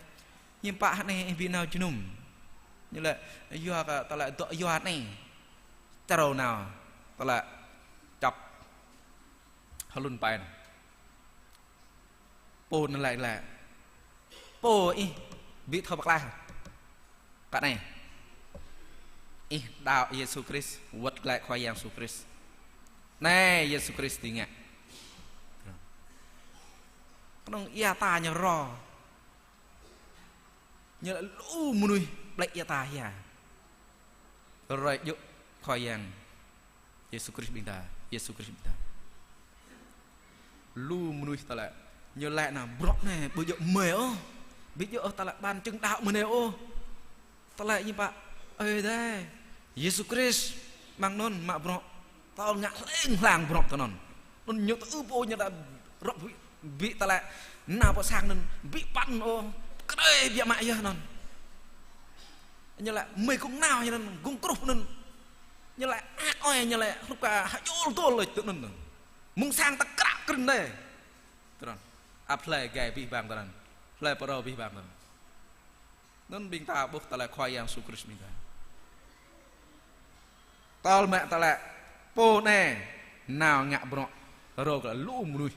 Hiư̆m pă hơnai ih ƀu nao jơnum. Ñu lĕ yua kơ ta lĕ dŏ yua anai. Črâo nao ta lĕ čŏp hlŭn pai. Pô anŭn laĭ lĕ: Pô ih ƀu thâo pơklaih kơ anai. Ih đaŏ Yêsu Krist, wơ̆t glaĭ Khua Yang Yêsu Krist. Anai Yêsu Krist dưi ngă. Kơnơ̆ng ia ta ñu rô. Ñu lĕ lu mơnuih ƀlĕ ia ta hia. Rơi djơ̆ Khua Yang Yêsu Krist ƀing ta, Yêsu Krist ƀing ta. Lu mơnuih ta lĕ, ñu lĕ anŭn bruă anai ƀu djơ̆ mơi ôh. Ƀu djơ̆ ôh ta lĕ ban chứng đạo mơi anai ôh. Ta lĕ ñu pă Ơi Adai, Yêsu Krist, mơ̆ng anŭn mă bruă. Tơl ngă hling hlang bruă tơ anŭn. Anŭn ñu tơ ư pô ñu đa rŏk ƀu, ƀu ta lĕ nao pơ sang anŭn, ƀu păn ôh, kơđai biă mă yơh anŭn. Ñu lĕ mơi gŭng nao ñu anŭn, gŭng kruh anŭn. Ñu lĕ ak ơi, ñu lĕ hrup kơ hơjul dôl lĕ tơ anŭn. Mơ̆ng sang ta kră krĭn đơi. Tơ anŭn. Ăp hlơi gai abih bang tơ anŭn. Hlơi pơrô abih bang tơ anŭn. Anŭn ƀing ta ƀuh ta lĕ Khua Yang Yêsu Krist ƀing ta. Tơl mă ta lĕ pô anai nao ngă bruă rô kơ lu mơnuih.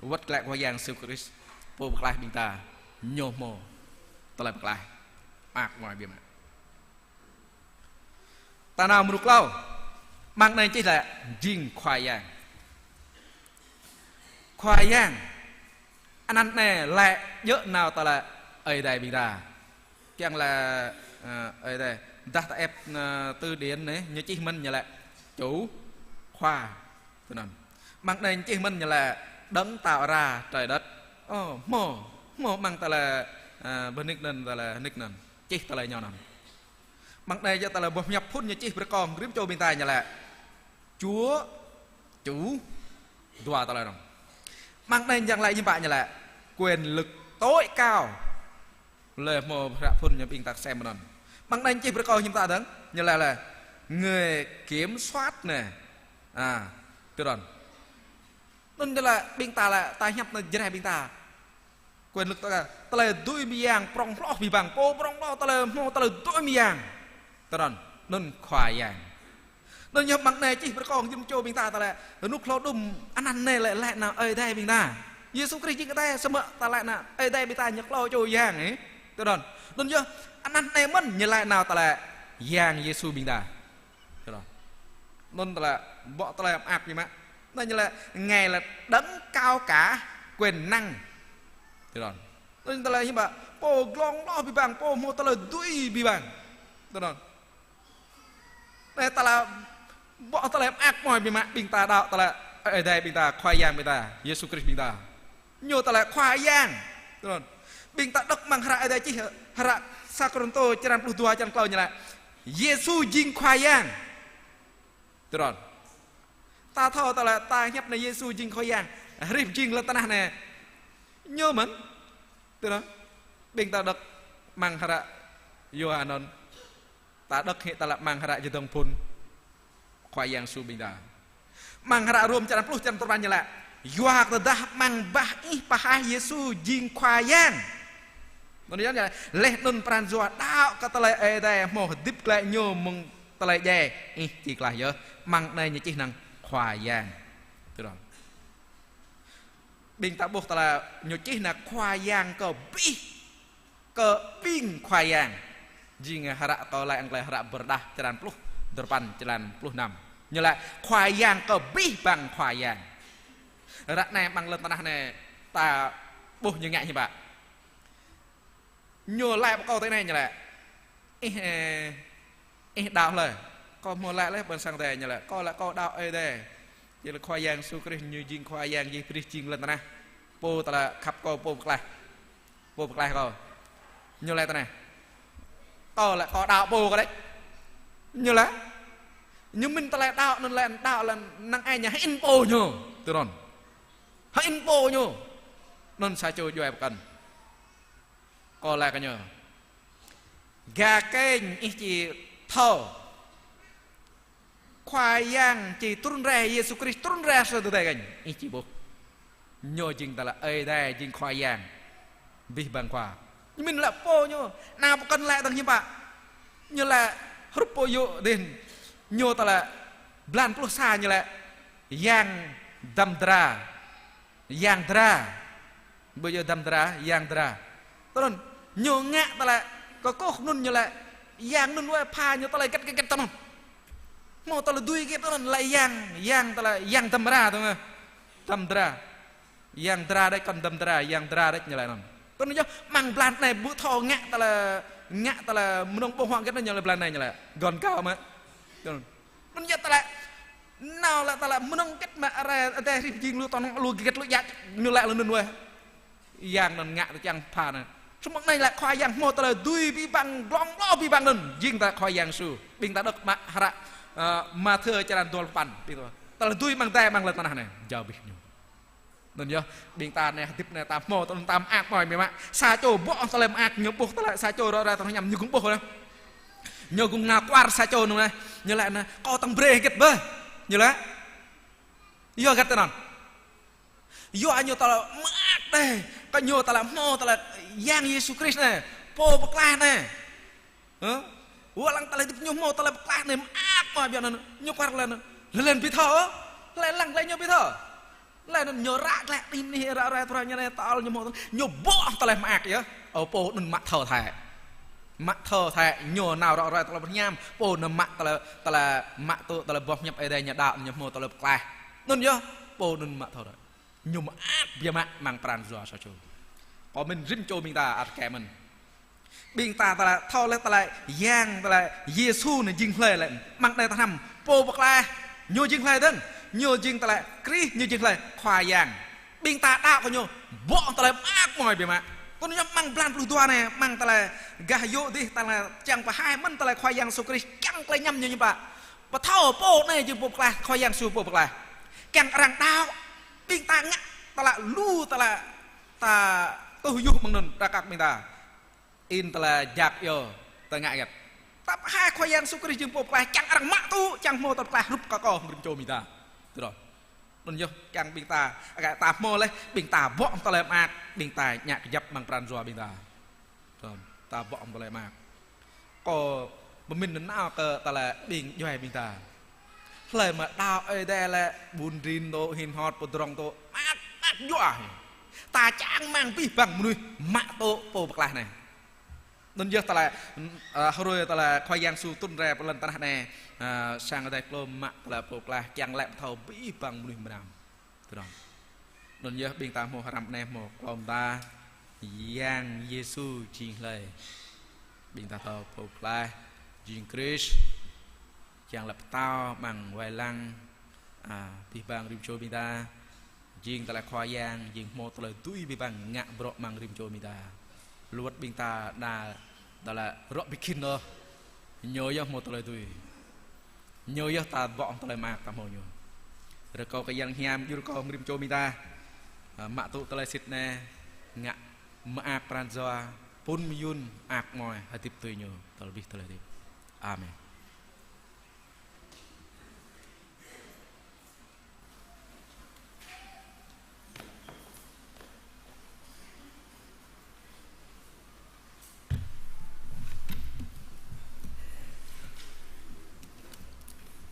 Wơ̆t glaĭ Khua Yang Yêsu Krist, pô pơklaih ƀing ta, ñu hmâo tơlơi pơklaih mơak mơai biă mă. Ta nao mơnuk klâo, amăng anai čih lĕ jing Khua Yang. Khua Yang, anăn anai lĕ djơ̆ nao ta lĕ Ơi Adai ƀing ta. Kiăng lĕ, ơ, Ơi Adai, dah ta ĕp, ơ, từ điển anai, ñu čih mơ̆n ñu lĕ chủ, Khua. Tơ anŭn. Amăng anai čih mơ̆n ñu lĕ đấng tạo ra trời đất. Ơ, hmâo, hmâo amăng ta lĕ, ơ, bơnik anŭn ta lĕ nik anŭn. Čih ta lĕ ñu anŭn. Amăng anai yơh ta lĕ boh pơhiăp phŭn ñu čih brơi kơ rĭm čô ƀing ta ñu lĕ Chúa, chủ, dua ta lĕ anŭn. Amăng anai jăng lĕ ñu pă ñu lĕ quyền lực tối cao. Lĕ hmâo hră phŭn ñu ƀing ta kơsem anŭn. Amăng anai čih brơi kơ ñu ta dơ̆ng, ñu lĕ lĕ người kiểm soát anai. A, tui anŭn. Anŭn ñu lĕ ƀing ta lĕ, ta hiăp anŭn Jrai ƀing ta. Quyền lực ta, ta lĕ dưi mơyang prŏng hloh abih bang, pô prŏng hloh, ta lĕ hmâo, ta lĕ dưi mơyang. Tơ anŭn, anŭn Khua Yang. Anŭn yơh amăng anai čih brơi kơ rĭm čô ƀing ta ta lĕ, rơnŭk hlâo đŭm, anăn anai lĕ, lĕ nao Ơi Adai ƀing ta. Yêsu Krist jing Ơi Adai, samơ̆ ta lĕ nao Ơi Adai ƀing ta ñu klâo čô yang, ê. Tơ anŭn. Anŭn yơh, anăn anai mơ̆n ñu lĕ nao ta lĕ Yang Yêsu ƀing ta. Tơ anŭn. Anŭn ta lĕ, ƀô̆ ta lĕ mơak biă mă. Anŭn ñu lĕ, Ngài là đấng cao cả quyền năng. Tơ anŭn. Anŭn ta lĕ hiư̆m pă, pô glông hloh abih bang, pô hmâo tơlơi dưi abih bang. Tơ anŭn. Anai ta lĕ ƀô̆ ta lĕ mơak mơai biă mă ƀing ta đaŏ ta lĕ Ơi Adai ƀing ta, Khua Yang ƀing ta, Yêsu Krist ƀing ta. Ñu ta lĕ Khua Yang. Tơ anŭn. Ƀing ta đŏk amăng hră Ơi Adai čih, hră sa Kôrintô črăn pluh dua črăn klâo ñu lĕ Yêsu jing Khua Yang. Tơ anŭn. Ta thâo ta lĕ ta hiăp anai Yêsu jing Khua Yang. Hrih jing lŏn tơnah anai. Ñu mơ̆n. Tơ anŭn. Ƀing ta đŏk amăng hră Yôhan anŭn. Ta đŏk hĭ ta lĕ amăng hră Čơdơ̆ng Phŭn Khua Yang Yêsu ƀing ta. Amăng hră Rôm črăn pluh črăn duapăn ñu lĕ: Yua kơ tơdah amăng bah ih pơhaih Yêsu jing Khua Yang. Anŭn yơh ñu lĕ, laih anŭn pran jua đaŏ kơ tơlơi Ơi Adai hmâo hơdip glaĭ ñu mơ̆ng tơlơi djai, ih či klaih yơh. Amăng anai ñu čih năng Khua Yang. Tui anŭn. Ƀing ta ƀuh ta lĕ ñu čih năng Khua Yang kơ abih, kơ ƀing Khua Yang. Jing hră tơlơi Anglê hră Pơrơđah črăn pluh duapăn črăn pluh năm. Ñu lĕ Khua Yang kơ abih bang Khua Yang. Ră anai amăng lŏn tơnah anai ta ƀuh ñu ngă hiư̆m pă. Ñu laĭ pơ kâo tui anai ñu lĕ: Ih, ơ, ih đaŏ hlơi? Kâo hmâo laĭ laih ƀơi sang Ơi Adai ñu lĕ: Kâo lĕ kâo đaŏ Ơi Adai. Jing lĕ Khua Yang Yêsu Krist ñu jing Khua Yang jih prih jing lŏn tơnah. Pô tơlơi khăp kâo, pô pơklaih. Pô pơklaih kâo. Ñu laĭ tui anai: Kâo lĕ kâo đaŏ pô kâo đĕč. Ñu laĭ. Ñu mĭn tơlơi đaŏ anŭn lĕ, đaŏ lĕ năng ai ñu hơĭn pô ñu. Tui anŭn. Hơĭn pô ñu. Anŭn sa čô djuai pơkŏn. Kâo laĭ kơ ñu: Gah kơnh ih či thâo Khua Yang či trŭn rai, Yêsu Krist trŭn rai sơ tơdơi kơnh, ih či ƀuh. Ñu jing tơlơi Ơi Adai, jing Khua Yang abih bang khua. Ñu mĭn lĕ pô ñu, nao pơkŏn lĕ dơ̆ng hiư̆m pă. Ñu lĕ hrup pô yŭ dih. Ñu tơlơi blan pluh sa ñu lĕ Yang Dăm Dra. Yang Dra. Ƀu djơ̆ Dăm Dra, Yang Dra. Tui anŭn, ñu ngă tơlơi kơkuh anŭn ñu lĕ, yang anŭn wơ̆t pha ñu tơlơi hơget hơget tui anŭn. Hmâo tơlơi dưi hơget tui anŭn lĕ yang, yang tơlơi, Yang Dăm Dra tui ngă. Dăm Dra. Yang Dra đĕč, kŏn Dăm Dra, Yang Dra đĕč ñu lĕ anŭn. Tui anŭn yơh, amăng blan anai ƀu thâo ngă tơlơi, ngă tơlơi mơnơ̆ng ƀơ̆ng huă hơget anŭn ñu lĕ blan anai ñu lĕ. Gŏn gao mă. Tui anŭn. Anŭn yơh tơlơi, nao lĕ tơlơi mơnơ̆ng hơget mă rai, adai hrih jing lu tơnŏ lu hơget lu djă̱, ñu lĕ lu anŭn wơ̆t. Yang anŭn ngă tui čang pha anŭn. Samơ̆ anai lĕ Khua Yang hmâo tơlơi dưi abih bang, glông glô abih bang anŭn. Jing tơlơi Khua Yang Yêsu. Ƀing ta đŏk mă hră, ơ, Mathiơ črăn dua pluh păn. Ƀing ta. Tơlơi dưi amăng adai amăng lŏn tơnah anai. Jao abih ñu. Anŭn yơh, ƀing ta anai hơdip anai ta hmâo, ta, ta mơak mơ̆i biă mă. Sa čô ƀô̆ tơlơi mơak, ñu ƀuh tơlơi sa čô rŏ rai tơlơi hiam, ñu gum ƀuh anai. Ñu gum nao kuar sa čô anŭn anai. Ñu laĭ anai, kâo tŏng brơi hơget bơ. Ñu laĭ. Yua hơget tui anŭn. Yua ñu tơlơi mơak đơi. Kơ ñu tơlơi hmâo tơlơi Yang Yêsu Krist anai. Pô pơklaih anai. Hă? Wơ̆t lăng tơlơi hơdip ñu hmâo tơlơi pơklaih anai mơak mơ̆i biă anŭn, ñu kuar lĕ anŭn. Lĕ lĕ ƀu thâo, lĕ lăng lĕ ñu ƀu thâo. Lĕ anŭn ñu ră glaĭ anih anih ră ruai tơlơi ñu anai tơl ñu hmâo tơlơi, ñu ƀô̆ tơlơi mơak yơh. Ơ pô anŭn mă thâo thai. Mă thâo thai ñu nao rŏ ruai tơlơi pơhiam, pô anŭn mă tơlơi, tơlơi mă tŭ tơlơi boh hiăp Ơi Adai ñu đaŏ ñu hmâo tơlơi pơklaih. Anŭn yơh, pô anŭn mă thâo thai. Ñu mơak biă mă amăng pran jua sa čô. Kơ mĭn rĭm čô ƀing ta ăt kơ mĭn. Ƀing ta tơlơi thâo lĕ tơlơi Yang tơlơi Yêsu anai jing hlơi lĕ. Amăng anai ta hnăm pô pơklaih. Ñu jing hlơi dơ̆ng. Ñu jing tơlơi Krist, ñu jing hlơi Khua Yang. Ƀing ta đaŏ kơ ñu ƀô̆ tơlơi mơak mơ̆i biă mă. Kơ anŭn yơh amăng blan pluh dua anai, amăng tơlơi gah yŭ dih tơlơi čang pơhaih mơ̆n tơlơi Khua Yang Yêsu Krist kiăng tơlơi ñăm ñu ñu pă. Pơthâo pô anai jing pô pơklaih, Khua Yang Yêsu pô pơklaih. Kiăng arăng đaŏ, ƀing ta ngă tơlơi lu tơlơi ta tuh yuh mơ̆ng anŭn, rơkăk ƀing ta. In tơlơi jak yơh, ta ngă hơget. Ta pơhaih Khua Yang Yêsu Krist jing pô pơklaih, kiăng arăng mă tŭ, kiăng hmâo tơlơi pơklaih hrup kơ kâo, rĭm čô ƀing ta. Tui anŭn. Anŭn yơh, kiăng ƀing ta, agak ta hmâo lĕ, ƀing ta ƀô̆ tơlơi mơak, ƀing ta ngă kơjăp amăng pran jua ƀing ta. Tơm, ta ƀô̆ tơlơi mơak. Kâo pơmĭn nanao kơ tơlơi ƀing djuai ƀing ta. Hlơi mă đaŏ Ơi Adai lĕ ƀun rin tŭ, hin hot pơdrŏng tŭ, mơak, mơak djuai. Ta čang amăng abih bang mơnuih mă tŭ pô pơklaih anai. Anŭn yơh tơlơi, ơ, hrơi tơlơi Khua Yang Yêsu trŭn rai pơ lŏn tơnah anai, ơ, sang Ơi Adai klôm mă tơlơi pô pơklaih kiăng lĕ pơthâo abih bang mơnuih mơnam. Tui anŭn. Anŭn yơh ƀing ta hmâo hrăm anai hmâo klôm ta Yang Yêsu jing hlơi. Ƀing ta thâo pô pơklaih jing Krist. Kiăng lĕ pơtao amăng wai lăng, a, abih bang rĭm čô ƀing ta. Jing tơlơi Khua Yang, jing hmâo tơlơi dưi abih bang ngă bruă amăng rĭm čô ƀing ta. Lu wơ̆t ƀing ta đa tơlơi rŏ ƀu khĭn ôh. Ñu yơh hmâo tơlơi dưi. Ñu yơh ta ƀô̆ tơlơi mơak ta hmâo ñu. Rơkâo kơ Yang Hiam djru kơ rĭm čô ƀing ta, a, mă tŭ tơlơi sĭt anai, ngă mơak pran jua, pŭn mơyŭn, mơak mơ̆i, hơdip tui ñu, tơl abih tơlơi hơdip. Amen.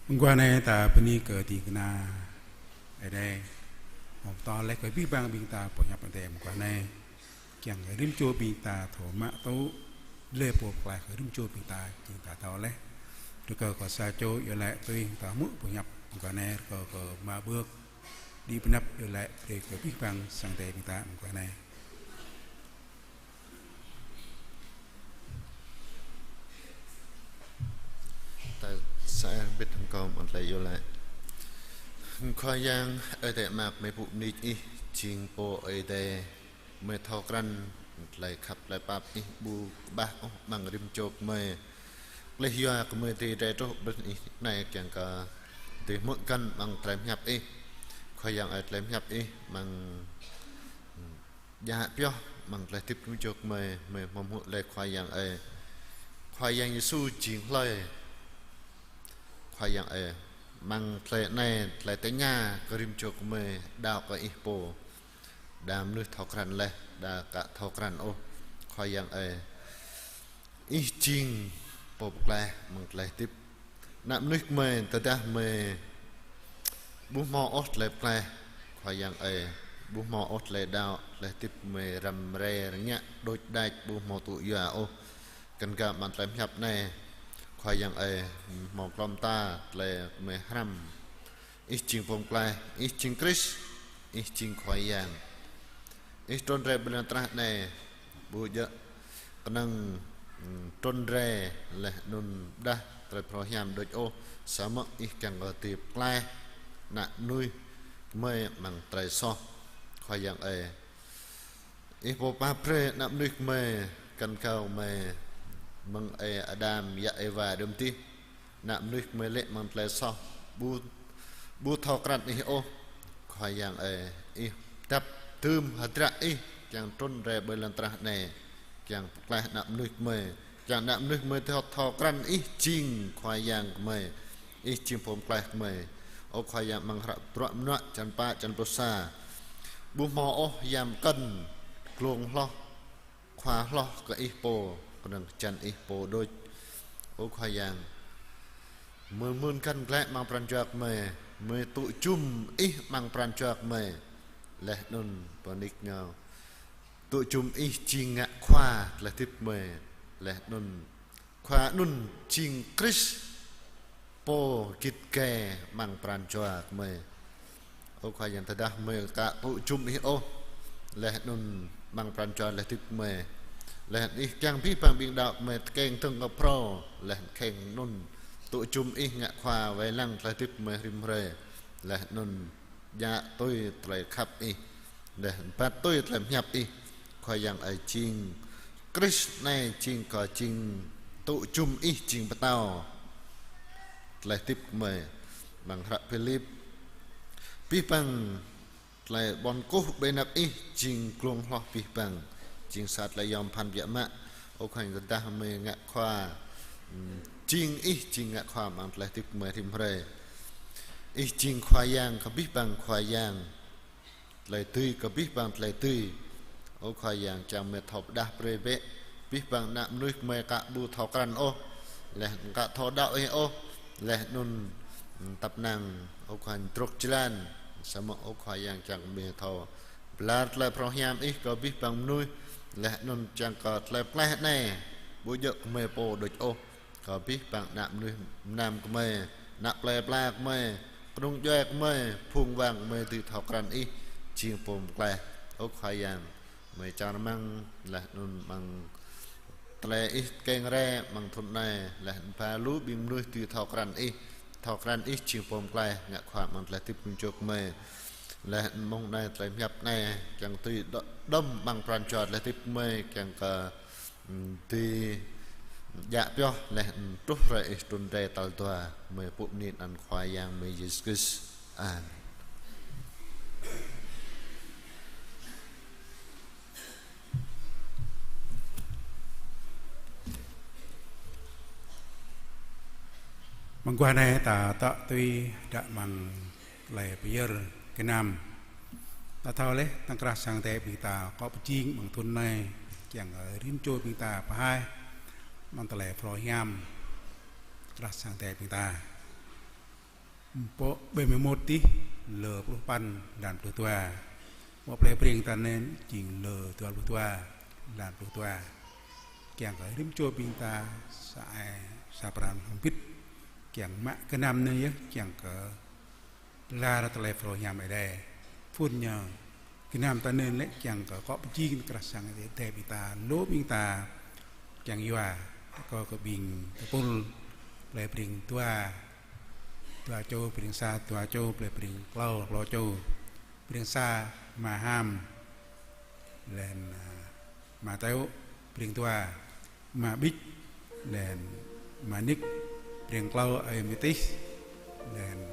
Mơguah anai ta bơni kơ ding kơna Ơi Adai. Hmâo pơtô laih kơ abih bang ƀing ta pơhiăp Ơi Adai mơguah anai. Kiăng rĭm čô ƀing ta thâo mă tŭ, lĕ pô pơklaih kơ rĭm čô ƀing ta, ƀing ta thâo laih. Rơkâo kơ sa čô iâu laĭ tui ta hmư̆ pơhiăp mơguah anai, rơkâo kơ mă bưk. Đĭ pơhiăp iâu laĭ brơi kơ abih bang sang Ơi Adai ƀing ta mơguah anai. Ta sa bit hăng kâo mơ̆n tơlơi iâu laĭ. Khua Yang, Ơi Adai mơak mơ̆i pŭ mơnit Ih, jing Pô Ơi Adai, gơmơi thâo krăn tơlơi khăp tơlơi pap Ih ƀu kơƀah ôh amăng rĭm čô gơmơi. Gleh yua gơmơi dưi rai truh ƀơi anai anai kiăng kơ dưi hmư̆ găn amăng tơlơi pơhiăp Ih. Khua Yang ơi, tơlơi pơhiăp Ih amăng djă pioh amăng tơlơi hơdip rĭm čô gơmơi, gơmơi hmâo hmư̆ lĕ Khua Yang ơi. Khua Yang Yêsu jing hlơi. Khua Yang ơi, amăng tơlơi anai, tơlơi tơña kơ rĭm čô gơmơi, đaŏ kơ Ih pô. Đa mơnuih thâo krăn laih, đa aka thâo krăn ôh. Khua Yang ơi, Ih jing Pô pơklaih amăng tơlơi hơdip. Ană mơnuih gơmơi tơdah gơmơi ƀu hmâo ôh tơlơi pơklaih, Khua Yang ơi, ƀu hmâo ôh tơlơi đaŏ, tơlơi hơdip gơmơi răm rai rơngiă, đôč đač, ƀu hmâo tŭ yua ôh. Kăn gao amăng tơlơi pơhiăp anai, Khua Yang ơi, hmâo klŏm ta tơlơi gơmơi hrăm. Ih jing Pô pơklaih, Ih jing Krist, Ih jing Khua Yang. Ih trŭn rai ƀơi lŏn tơnah anai, ƀu djơ̆ kơnơ̆ng, ưm, trŭn rai laih anŭn pơdah tơlơi phrâo hiam đôč ôh, samơ̆ Ih kiăng kơ dưi pơklaih ană mơnuih gơmơi amăng tơlơi soh. Khua Yang ơi, Ih pô pap brơi ană mơnuih gơmơi, kăn gao gơmơi mơ̆ng ơi Adam, yă Êwa đưm dih. Ană mơnuih gơmơi lĕ amăng tơlơi soh, ƀu, ƀu thâo krăn Ih ôh. Khua Yang ơi, Ih dăp dưm hơdră Ih kiăng trŭn rai ƀơi lŏn tơnah anai, kiăng pơklaih ană mơnuih gơmơi, kiăng ană mơnuih gơmơi thâo, thâo krăn Ih jing Khua Yang gơmơi, Ih jing Pô pơklaih gơmơi. Ơ Khua Yang, amăng hră Bruă Mơnuă črăn pă, črăn pluh sa: Ƀu hmâo ôh yang mơkŏn glông hloh, khua hloh kơ Ih pô, kơnơ̆ng hơjăn Ih pô đôč. Ơ Khua Yang, gơmơi mưn găn glaĭ amăng pran jua gơmơi, gơmơi tŭ jum Ih amăng pran jua gơmơi, laih anŭn pơnik ñu tŭ jum Ih jing ngă khua tơlơi hơdip gơmơi, laih anŭn khua anŭn jing Krist, Pô git gai amăng pran jua gơmơi. Ơ Khua Yang, tơdah gơmơi aka tŭ jum Ih ôh, laih anŭn amăng pran jua tơlơi hơdip gơmơi, laih Ih kiăng abih bang ƀing đaŏ gơmơi tơkeng dơ̆ng kơ phrâo, laih kheng anŭn tŭ jum Ih ngă khua wai lăng tơlơi hơdip gơmơi rĭm hrơi, laih anŭn djă tui tơlơi khăp Ih, laih anŭn pap tui tơlơi pơhiăp Ih. Khua Yang ơi, jing Krist anai jing kơ jing tŭ jum Ih jing pơtao tơlơi hơdip gơmơi. Amăng hră Philip: Abih bang tơlơi ƀon kôh ƀơi anăp Ih jing glông hloh abih bang, jing sa tơlơi yom pơphan biă mă. Ơ Khua Yang, tơdah gơmơi ngă khua, ưm, jing Ih jing ngă khua amăng tơlơi hơdip gơmơi rĭm hrơi. Ih jing Khua Yang kơ abih bang khua yang, tơlơi dưi kơ abih bang tơlơi dưi. Ơ Khua Yang, čang gơmơi thâo pơdah brơi bĕ abih bang ană mơnuih gơmơi aka ƀu thâo krăn ôh, laih aka thâo đaŏ Ih ôh, laih anŭn, ưm, tăp năng, ơ Khua Yang, drôk jơlan. Samơ̆ ơ Khua Yang, čang gơmơi thâo pơlar tơlơi phrâo hiam Ih kơ abih bang mơnuih, laih anŭn čang kơ tơlơi pơklaih anai ƀu djơ̆ gơmơi pô đôč ôh, kơ abih bang ană mơnuih mơnam gơmơi, ană plơi pla gơmơi, kơnung djuai gơmơi, phung wang gơmơi dưi thâo krăn Ih jing Pô pơklaih. Ơ Khua Yang, gơmơi čang rơmang laih anŭn amăng tơlơi Ih tơkeng rai amăng thŭn anai, laih anŭn ba lu ƀing mơnuih dưi thâo krăn Ih, thâo krăn Ih jing Pô pơklaih ngă khua amăng tơlơi hơdip rĭm čô gơmơi. Laih anŭn mông anai tơlơi pơhiăp anai kiăng dưi đo-, đŏm amăng pran jua tơlơi hơdip gơmơi, kiăng kơ ưm, dưi djă pioh laih, ưm, truh hrơi Ih trŭn rai tal dua. Gơmơi pŭ bơni anăn Khua Yang gơmơi Yêsu Krist. Amen. Mơguah anai ta tŏ tui đă amăng tơlơi pơyơr gơnam. Ta thâo laih, tơ̆ng krah sang Ơi Adai ƀing ta akŏ pơjing amăng thŭn anai, kiăng kơ rĭm čô ƀing ta pơhaih amăng tơlơi phrâo hiam krah sang Ơi Adai ƀing ta. Pô ƀơi mơmŏt dih, lơ pluh păn, lan pluh dua. Mơ̆ plei Breng ta anai jing lơ dua pluh dua, lan pluh dua. Kiăng kơ rĭm čô ƀing ta sa ai sa pran hăng bit, kiăng mă gơnam anai yơh, kiăng kơ pơlar tơlơi phrâo hiam Ơi Adai. Phŭn ñu gơnam ta anai lĕ kiăng kơ akŏ pơjing tơ̆ng krah sang Ơi Adai ƀing ta, lu ƀing ta kiăng yua, rơkâo kơ ƀing tơpul plei Breng dua, dua čô, Breng sa dua čô, plei Breng klâo, klâo čô, Breng sa Ama Ham, laih anŭn, a, ama Teo, Breng Dua, ama Bĭch, laih anŭn ama Nik, Breng Klâo, Ametis, laih anŭn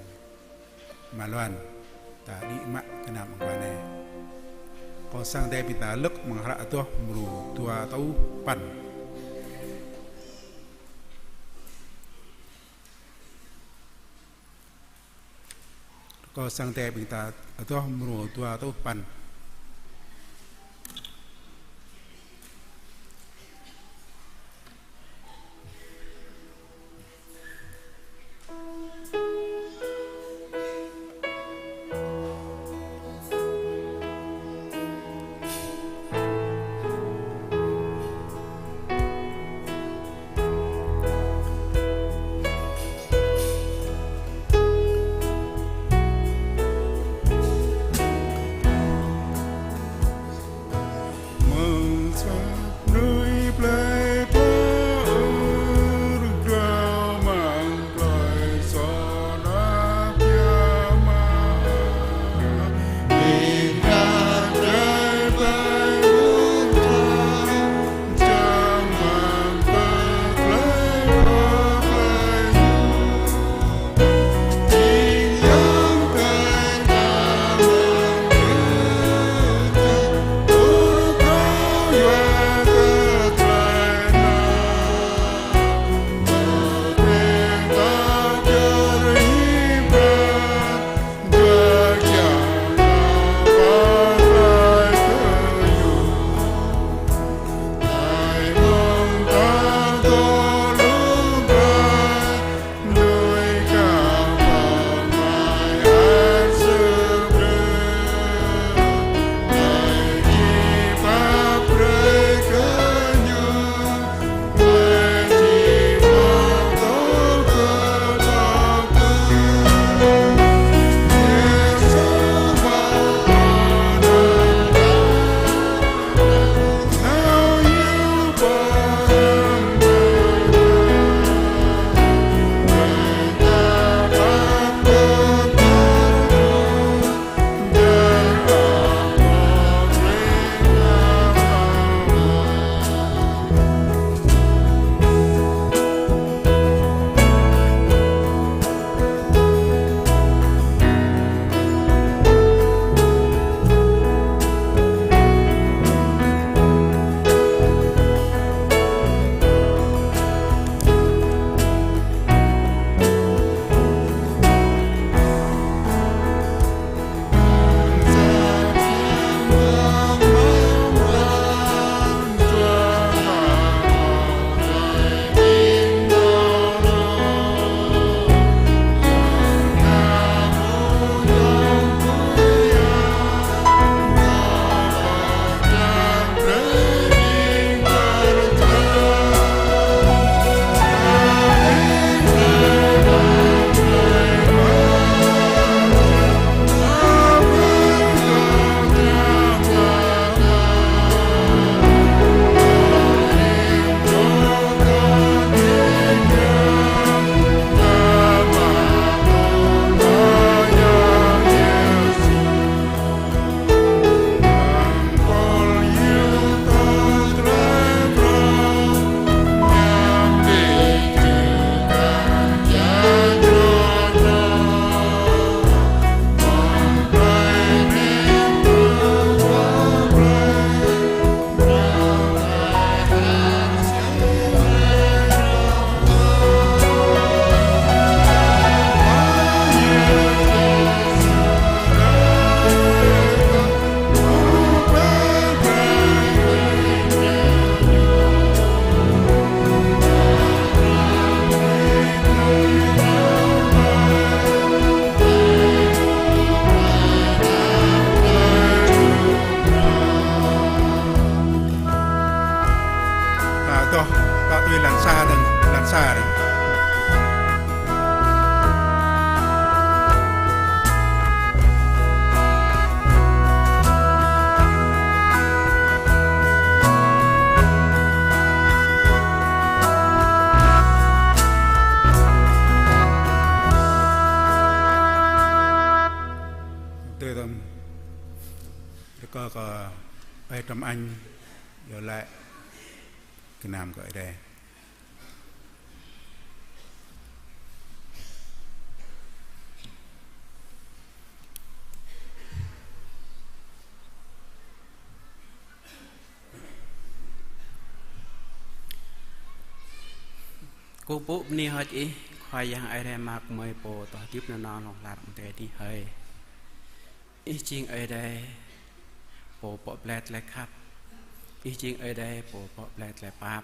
ama Loan. Ta đĭ mă gơnam amăng khua anai. Kâo sang Ơi Adai ƀing ta lơ̆k amăng hră Adoh mrô dua rơtuh păn. Kâo sang Ơi Adai ƀing ta Adoh mrô dua rơtuh păn. Ơi Trâm Anh, iâu laĭ gơnam kơ Ơi Adai. Kơkuh pơpŭ bơni hơơč Ih, Khua Yang Ơi Adai mơak mơi pô tŏh hơdip nanao hlŏng lar mơ̆ng adai adih hơi. Ih jing Ơi Adai pô pŏk blai tơlơi khăp. Ih jing Ơi Adai pô pŏk blai tơlơi pap.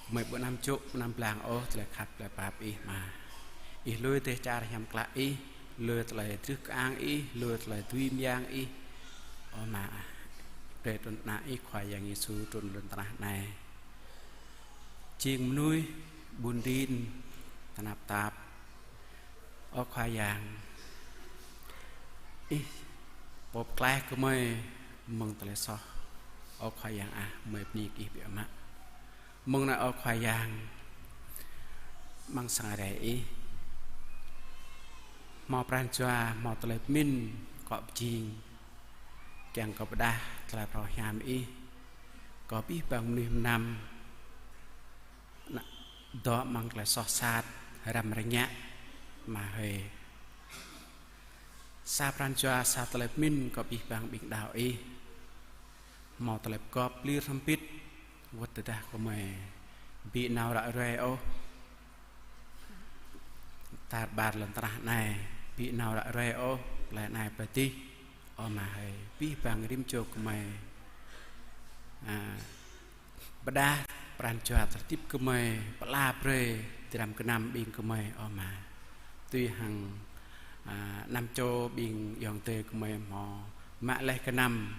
Gơmơi ƀu anăm čŏk, ƀu anăm blang ôh tơlơi khăp tơlơi pap Ih Ama. Ih lui dêh čar hiam klă Ih, lui tơlơi drưh kơang Ih, lui tơlơi dưi mơyang Ih. Ơ Ama, brơi trŭn Ană Ih Khua Yang Yêsu trŭn lŏn tơnah anai. Jing mơnuih ƀun rin, tơnap tap. Ơ Khua Yang, Ih pô pơklaih gơmơi mơ̆ng tơlơi soh. Ơ Khua Yang ah, gơmơi bơni kơ Ih biă mă. Mơ̆ng anai ơ Khua Yang, amăng sang hrơi Ih hmâo pran jua, hmâo tơlơi pơmĭn akŏ pơjing, kiăng kơ pơdah tơlơi phrâo hiam Ih kơ abih bang mơnuih mơnam ană dŏ amăng tơlơi soh sat, răm rơngiă, Ama hơi. Sa pran jua, sa tơlơi pơmĭn kơ abih bang ƀing đaŏ Ih. Hmâo tơlơi pơgop pơlir hrŏm hơbĭt, wơ̆t tơdah gơmơi ƀu nao ră ruai ôh. Tar ƀar lŏn tơnah anai, ƀu nao ră ruai ôh, plơi anai plơi adih. Ơ Ama hơi, abih bang rĭm čô gơmơi. A, pơdah pran jua tơlơi hơdip gơmơi, pơala brơi dram gơnam ƀing gơmơi, ơ Ama. Tui hăng, a, anăm čô ƀing ayŏng adơi gơmơi hmâo mă laih gơnam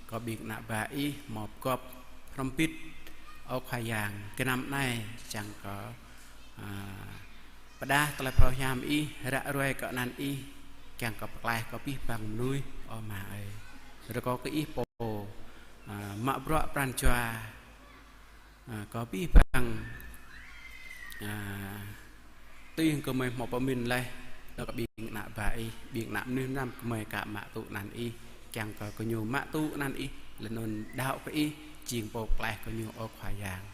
kơ ƀing ană bă Ih hmâo pơgop hrŏm hơbĭt, ơ Khua Yang, gơnam anai čang kơ, a, pơdah tơlơi phrâo hiam Ih, ră ruai kơ anăn Ih, kiăng kơ pơklaih kơ abih bang mơnuih, ơ Ama ơi. Rơkâo kơ Ih pô, a, mă bruă pran jua, a, kơ abih bang, a, tui hăng gơmơi hmâo pơmĭn laih, đŏk kơ ƀing ană bă Ih, ƀing ană mơnuih mơnam gơmơi ka mă tŭ anăn Ih, kiăng kơ gơñu mă tŭ anăn Ih, laih anŭn đaŏ kơ Ih, jing pô pơklaih gơñu, ơ Khua Yang.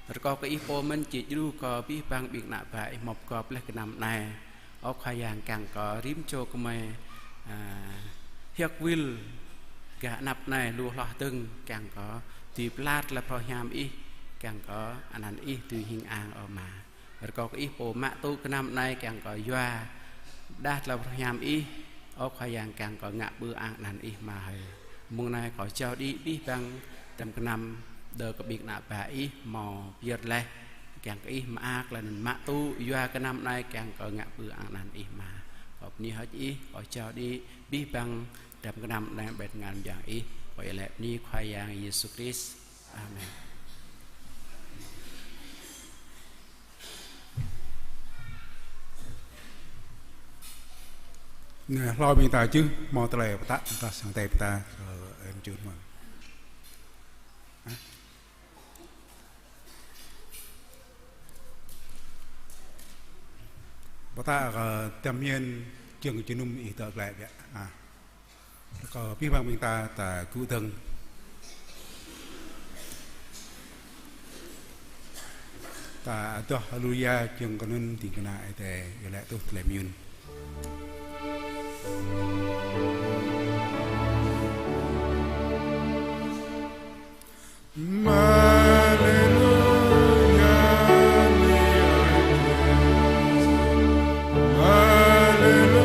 Rơkâo kơ Ih pô mơ̆n či djru kơ abih bang ƀing ană bă Ih hmâo pơgop laih gơnam anai. Ơ Khua Yang, kiăng kơ rĭm čô gơmơi, a, hiăk wĭl gah anăp anai lu hloh dơ̆ng, kiăng kơ dưi pơala tơlơi phrâo hiam Ih, kiăng kơ anăn Ih dưi hing ang, ơ Ama. Rơkâo kơ Ih pô mă tŭ gơnam anai kiăng kơ yua pơdah tơlơi phrâo hiam Ih, ơ Khua Yang, kiăng kơ ngă ƀư ang anăn Ih, Ama hơi. Mơ̆ng anai kâo jao đĭ abih bang dram gơnam đơ kơ ƀing ană bă Ih hmâo pơyơr laih, kiăng kơ Ih mơak laih anŭn mă tŭ yua gơnam anai kiăng kơ ngă ƀư ang anăn Ih, Ama. Kâo bơni hơơč Ih, kâo jao đĭ abih bang dram gơnam anai ƀơi tơngan mơyang Ih, kâo iâu laĭ bơni Khua Yang Yêsu Krist. Amen. Nè, hlâo ƀing ta čih, hmâo tơlơi pơtă, ta sang tơi pơtă, ơ, em čih mơ̆n. Hă? Pơtă kơ tơm hiên čơ̆ng jơnum ih tơ̆ glaĭ biă. Hă? Kơ abih bang ƀing ta, ta gŭ dơ̆ng. Ta adoh haleluya, čơ̆ng kơnŭn ding kơna Ơi Adai, iâu laĭ tuh tơlơi mơyŭn. Haleluya, haleluya.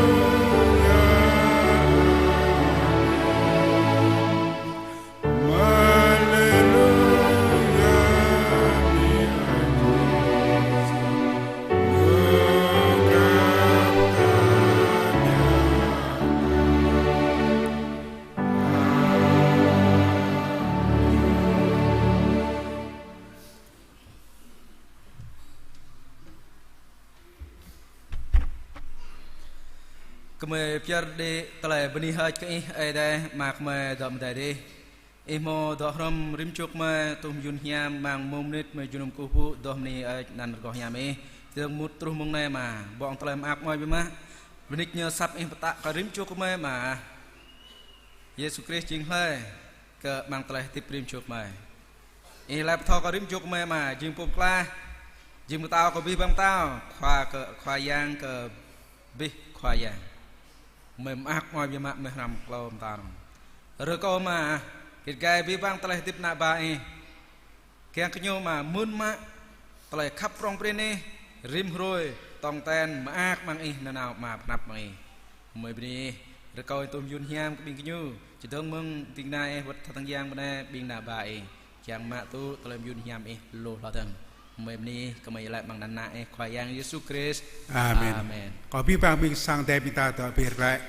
Gơmơi pơyơr đĭ tơlơi bơni hơơč kơ Ih, Ơi Adai, Ama gơmơi dŏ mơ̆ng adai adih. Ih hmâo dŏ hrŏm rĭm čô gơmơi, truh mơyŭn hiam, amăng mông mơnit gơmơi jơnum kơkuh pơpŭ, dŏ mơ̆ng anai hơơč anăn rơgoh hiam Ih. Tơdang mŭt truh mông anai Ama, ƀơ̆ng tơlơi mơak mơai biă mă. Bơni kơ ñu asăp Ih pơtă kơ rĭm čô gơmơi Ama. Yêsu Krist jing hlơi. kơ amăng tơlơi hơdip rĭm čô gơmơi. Ih laĭ pơthâo kơ rĭm čô gơmơi mă, jing pô pơklaih, jing pơtao kơ abih bang pơtao, Khua kơ, Khua Yang kơ abih khua yang. Gơmơi mơak mơai biă mă, gơmơi hrăm klâo mơta. Rơkâo mă, git gai abih bang tơlơi hơdip ană bă ih, kiăng kơ ñu mă mơ̆n mă tơlơi khăp prŏng prin ih, rĭm hrơi tong ten mơak amăng ih, nanao mă pơanăp amăng ih. Gơmơi bơni ih, rơkâo ih tuh mơyun hiam kơ ƀing gơñu, čơdơ̆ng mơ̆ng ding kơna ih, wơ̆t tơdang yang bơnai ƀing ană bă ih, kiăng mă tŭ tơlơi mơyun hiam ih lu hloh dơ̆ng. Gơmơi bơni ih, gơmơi laĭ amăng anăn Ană ih, Khua Yang Yêsu Krist. Amen. Amen. Kâo abih bang ƀing sang Adai ƀing ta dŏ ber glaĭ.